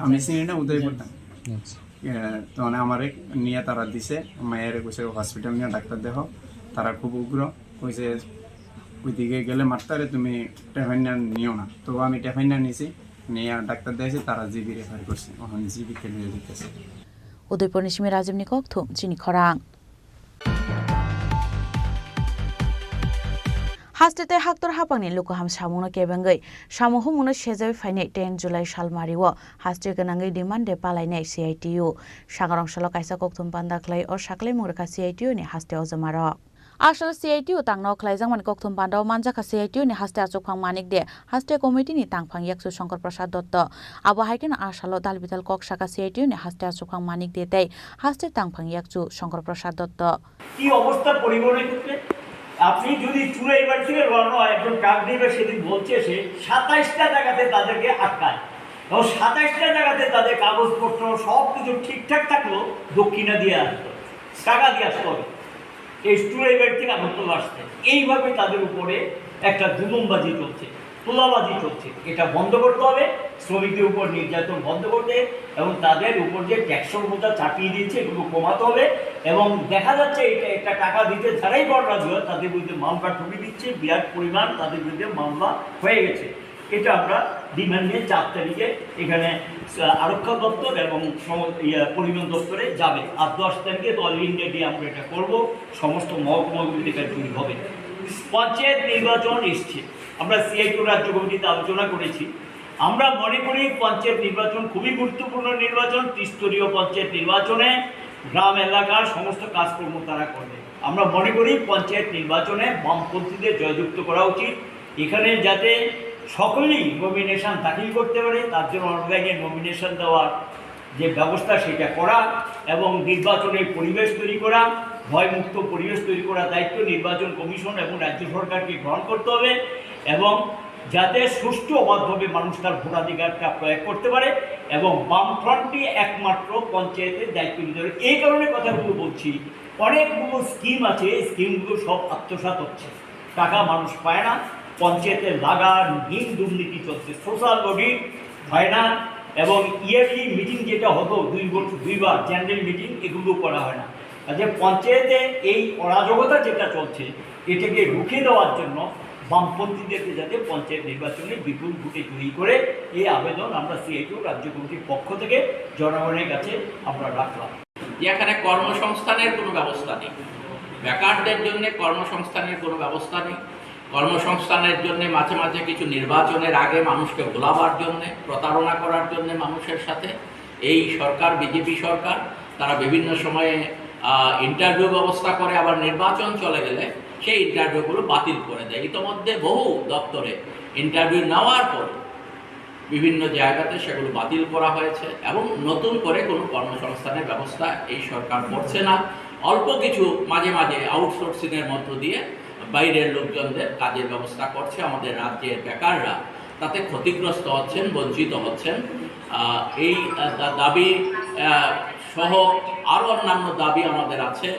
আমি চিনি না উদয়পুর থানা। আচ্ছা। আহ, তো মানে আমারে নিয়ে তারা দিছে, মাইয়ারে কইছে হসপিটাল নিয়ে ডাক্তার দেখো, তারা খুব উগ্র, কইছে ওইদিকে গেলে মারতারে, তুমি টেফাইন্ডার নিও না। তো আমি টেফাইন্ডার নিছি, নিয়ে ডাক্তার দেখাইছি, তারা জিবি রেফার করছে, ওখানে জিবিতে নিয়ে দিতেছে। Udaipurni simi Rajibni kokthum chini khorang. Haste tei haktor hapangni lukuham samungno kebengwi samung humungno sejawi phainai ten July salmario haste gwnangwi demand day palainai C I T U. Sangrong salo kaisa kokthum panda khlai o saklai mung rwkha C I T U ni haste ojomarok. Asal C I T U tangno khlaijakmani kokthum panda o manjakha C I T U ni haste achukphang Manik de, haste committee ni tangphang yakchu Shankar Prasad Dotto. Abo hai kheno asalo dal bidal kok saka C I T U ni haste achukphang Manik de tei haste tangphang yakchu Shankar Prasad Dotto. কি অবস্থা পরিবহনের ক্ষেত্রে? আপনি যদি চুরাইবাড়ি থেকে রওনা হয়, একজন ট্রাক ড্রাইভার সেদিন বলছে, সে সাতাইশটা জায়গাতে তাদেরকে আটকায়। এবং সাতাশটা জায়গাতে তাদের কাগজপত্র সব কিছু ঠিকঠাক থাকলেও দক্ষিণা দিয়ে আসতে হবে, টাকা দিয়ে আসতে হবে। এই স্টুডেন্ট বাড়ি থেকে আগরতলা আসতে, এইভাবে তাদের উপরে একটা জুলুমবাজি চলছে, তোলাবাজি চলছে। এটা বন্ধ করতে হবে, শ্রমিকদের উপর নির্যাতন বন্ধ করতে এবং তাদের উপর যে ট্যাক্সের বোঝা চাপিয়ে দিয়েছে এগুলো কমাতে হবে। এবং দেখা যাচ্ছে এটা একটা টাকা দিতে যারাই বড় রাজি হয় তাদের বিরুদ্ধে মামলা ঠুকে দিচ্ছে, বিরাট পরিমাণ তাদের বিরুদ্ধে মামলা হয়ে গেছে। এটা আমরা ডিমান্ড নিয়ে চার তারিখে এখানে, আহ, আরক্ষা দপ্তর এবং সম-, ইয়ে, পরিবহন দপ্তরে যাবে। আর দশ তারিখে তো অল ইন্ডিয়া ডে আমরা এটা করব, সমস্ত মহকুমাগুলিতে এটা জুড়ি হবে। পঞ্চায়েত নির্বাচন এসছে, আমরা সিআইটিউ রাজ্য কমিটিতে আলোচনা করেছি। আমরা মনে করি পঞ্চায়েত নির্বাচন খুবই গুরুত্বপূর্ণ নির্বাচন। ত্রিস্তরীয় পঞ্চায়েত নির্বাচনে গ্রাম এলাকার সমস্ত কাজকর্ম তারা করবে। আমরা মনে করি পঞ্চায়েত নির্বাচনে বামপন্থীদের জয়যুক্ত করা উচিত। এখানে যাতে সকলেই নমিনেশন দাখিল করতে পারে, তার জন্য অনলাইনে নমিনেশন দেওয়ার যে ব্যবস্থা সেটা করা এবং নির্বাচনের পরিবেশ তৈরি করা, ভয়মুক্ত পরিবেশ তৈরি করার দায়িত্ব নির্বাচন কমিশন এবং রাজ্য সরকারকে গ্রহণ করতে হবে এবং যাতে সুষ্ঠু অবাধভাবে মানুষ তার ভোটাধিকারটা প্রয়োগ করতে পারে এবং বামফ্রন্টই একমাত্র পঞ্চায়েতের দায়িত্ব নিতে পারে। এই কারণে কথাগুলো বলছি, অনেকগুলো স্কিম আছে, এই স্কিমগুলো সব আত্মসাৎ হচ্ছে, টাকা মানুষ পায় না, পঞ্চায়েতের লাগামহীন দুর্নীতি চলছে, সোশ্যাল অডিট হয় না এবং ইয়ারলি মিটিং যেটা হতো দুই বছর দুইবার জেনারেল মিটিং, এগুলো করা হয় না। কাজে পঞ্চায়েতে এই অরাজকতা যেটা চলছে এটাকে রুখে দেওয়ার জন্য বামপন্থীদেরকে যাতে পঞ্চায়েত নির্বাচনে বিপুল ভোটে জয়ী করে এই আবেদন আমরা সিআইটিউ রাজ্য কমিটির পক্ষ থেকে জনগণের কাছে আমরা রাখলাম। যেখানে কর্মসংস্থানের কোনো ব্যবস্থা নেই, বেকারদের জন্য কর্মসংস্থানের কোনো ব্যবস্থা নেই। কর্মসংস্থানের জন্য মাঝে মাঝে কিছু নির্বাচনের আগে মানুষকে ভোলাবার জন্য, প্রতারণা করার জন্য মানুষের সাথে এই সরকার, বিজেপি সরকার, তারা বিভিন্ন সময়ে ইন্টারভিউ ব্যবস্থা করে, আবার নির্বাচন চলে গেলে সেই ইন্টারভিউগুলো বাতিল করে দেয়। ইতোমধ্যে বহু দপ্তরে ইন্টারভিউ নেওয়ার পর বিভিন্ন জায়গাতে সেগুলো বাতিল করা হয়েছে এবং নতুন করে কোনো কর্মসংস্থানের ব্যবস্থা এই সরকার করছে না। অল্প কিছু মাঝে মাঝে আউটসোর্সিংয়ের মধ্য দিয়ে বাইরের লোকজনদের কাজের ব্যবস্থা করছে। আমাদের রাজ্যের বেকাররা তাতে ক্ষতিগ্রস্ত হচ্ছেন, বঞ্চিত হচ্ছেন। আহ, এই, আহ, দা-, দাবি, আহ, সহ আরও অন্যান্য দাবি আমাদের আছে।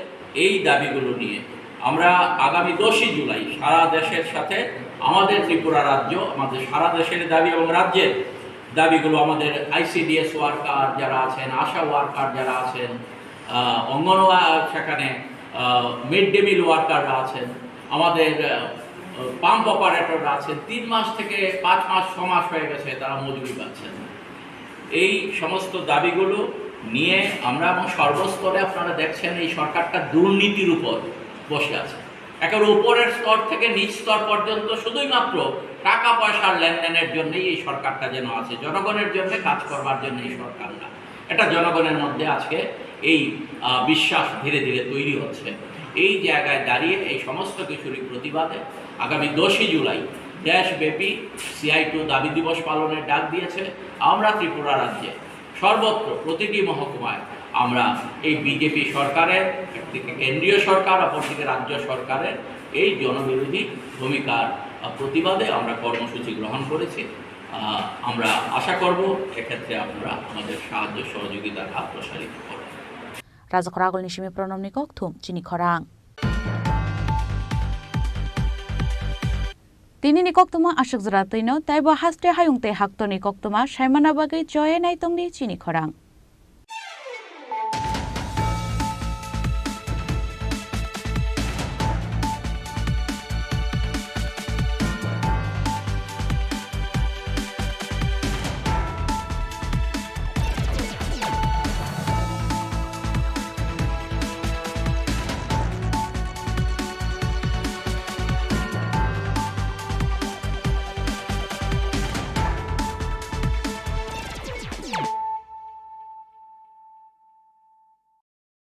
এই দাবিগুলো নিয়ে আমরা আগামী দশই জুলাই সারা দেশের সাথে আমাদের ত্রিপুরা রাজ্য, আমাদের সারা দেশের দাবি এবং রাজ্যের দাবিগুলো, আমাদের আইসিডিএস ওয়ার্কার যারা আছেন, আশা ওয়ার্কার যারা আছেন, আহ, অঙ্গনওয়া-, সেখানে মিড ডে মিল ওয়ার্কাররা আছেন, আমাদের পাম্প অপারেটররা আছেন, তিন মাস থেকে পাঁচ মাস, ছ মাস হয়ে গেছে তারা মজুরি পাচ্ছেন না। এই সমস্ত দাবিগুলো নিয়ে আমরা এবং সর্বস্তরে আপনারা দেখছেন এই সরকারটা দুর্নীতির উপর বসে আছে। একেবারে উপরের স্তর থেকে নিচ স্তর পর্যন্ত শুধুই মাত্র টাকা পয়সার লেনদেনের জন্যই এই সরকারটা যেন আছে, জনগণের জন্য কাজ করবার জন্য এই সরকার না। এটা জনগণের মধ্যে আজকে এই, আহ, বিশ্বাস ধীরে ধীরে তৈরি হচ্ছে। এই জায়গায় দাঁড়িয়ে এই সমস্ত কিছুরই প্রতিবাদে আগামী দশই জুলাই দেশব্যাপী সিআইটিউ দাবি দিবস পালনের ডাক দিয়েছে। আমরা ত্রিপুরা রাজ্যে সর্বত্র প্রতিটি মহকুমায় আমরা এই বিজেপি সরকারের, একদিকে কেন্দ্রীয় সরকার, অপরদিকে রাজ্য সরকারের এই জনবিরোধী ভূমিকার, আহ, প্রতিবাদে আমরা কর্মসূচি গ্রহণ করেছি। আহ, আমরা আশা করব এক্ষেত্রে আপনারা আমাদের সাহায্য সহযোগিতার হাত প্রসারিত করবেন। Rajakhor Agulni simi Pranamni kokthum chini khorang. Tinini koktwma aswk jora twino, taibo haste hayung tei haktorni koktwma saimana bagwi choye naitongdi chini khorang.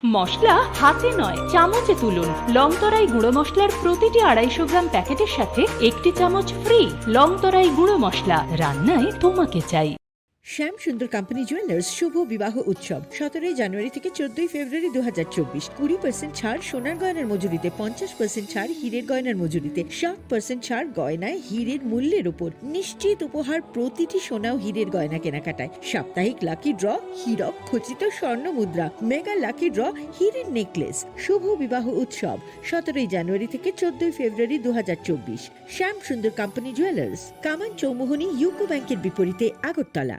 মশলা হাতে নয়, চামচে তুলুন। লংতরাই গুঁড়ো মশলার প্রতিটি আড়াইশো গ্রাম প্যাকেটের সাথে একটি চামচ ফ্রি। লংতরাই গুঁড়ো মশলা, রান্নায় তোমাকে চাই। শ্যাম সুন্দর কোম্পানি জুয়েলার্স শুভ বিবাহ উৎসব সতেরোই জানুয়ারি থেকে চোদ্দই ফেব্রুয়ারি দু হাজার চব্বিশ। কুড়ি পার্সেন্ট ছাড় সোনার গয়নার মজুরিতে, পঞ্চাশ পার্সেন্ট ছাড় হীরের গয়নার মজুরিতে, সাত পার্সেন্ট ছাড় গয়নায় হীরের মূল্যের উপর। নিশ্চিত উপহার প্রতিটি সোনা ও হীরের গয়না কেনাকাটায়। সাপ্তাহিক লাকি ড্র, হীরক খচিত স্বর্ণ মুদ্রা, মেগা লাকি ড্র, হীরের নেকলেস। শুভ বিবাহ উৎসব সতেরোই জানুয়ারি থেকে চোদ্দই ফেব্রুয়ারি দু হাজার চব্বিশ। শ্যাম সুন্দর কোম্পানি জুয়েলার্স, কামান চৌমুহনী ইউকো ব্যাংকের বিপরীতে, আগরতলা।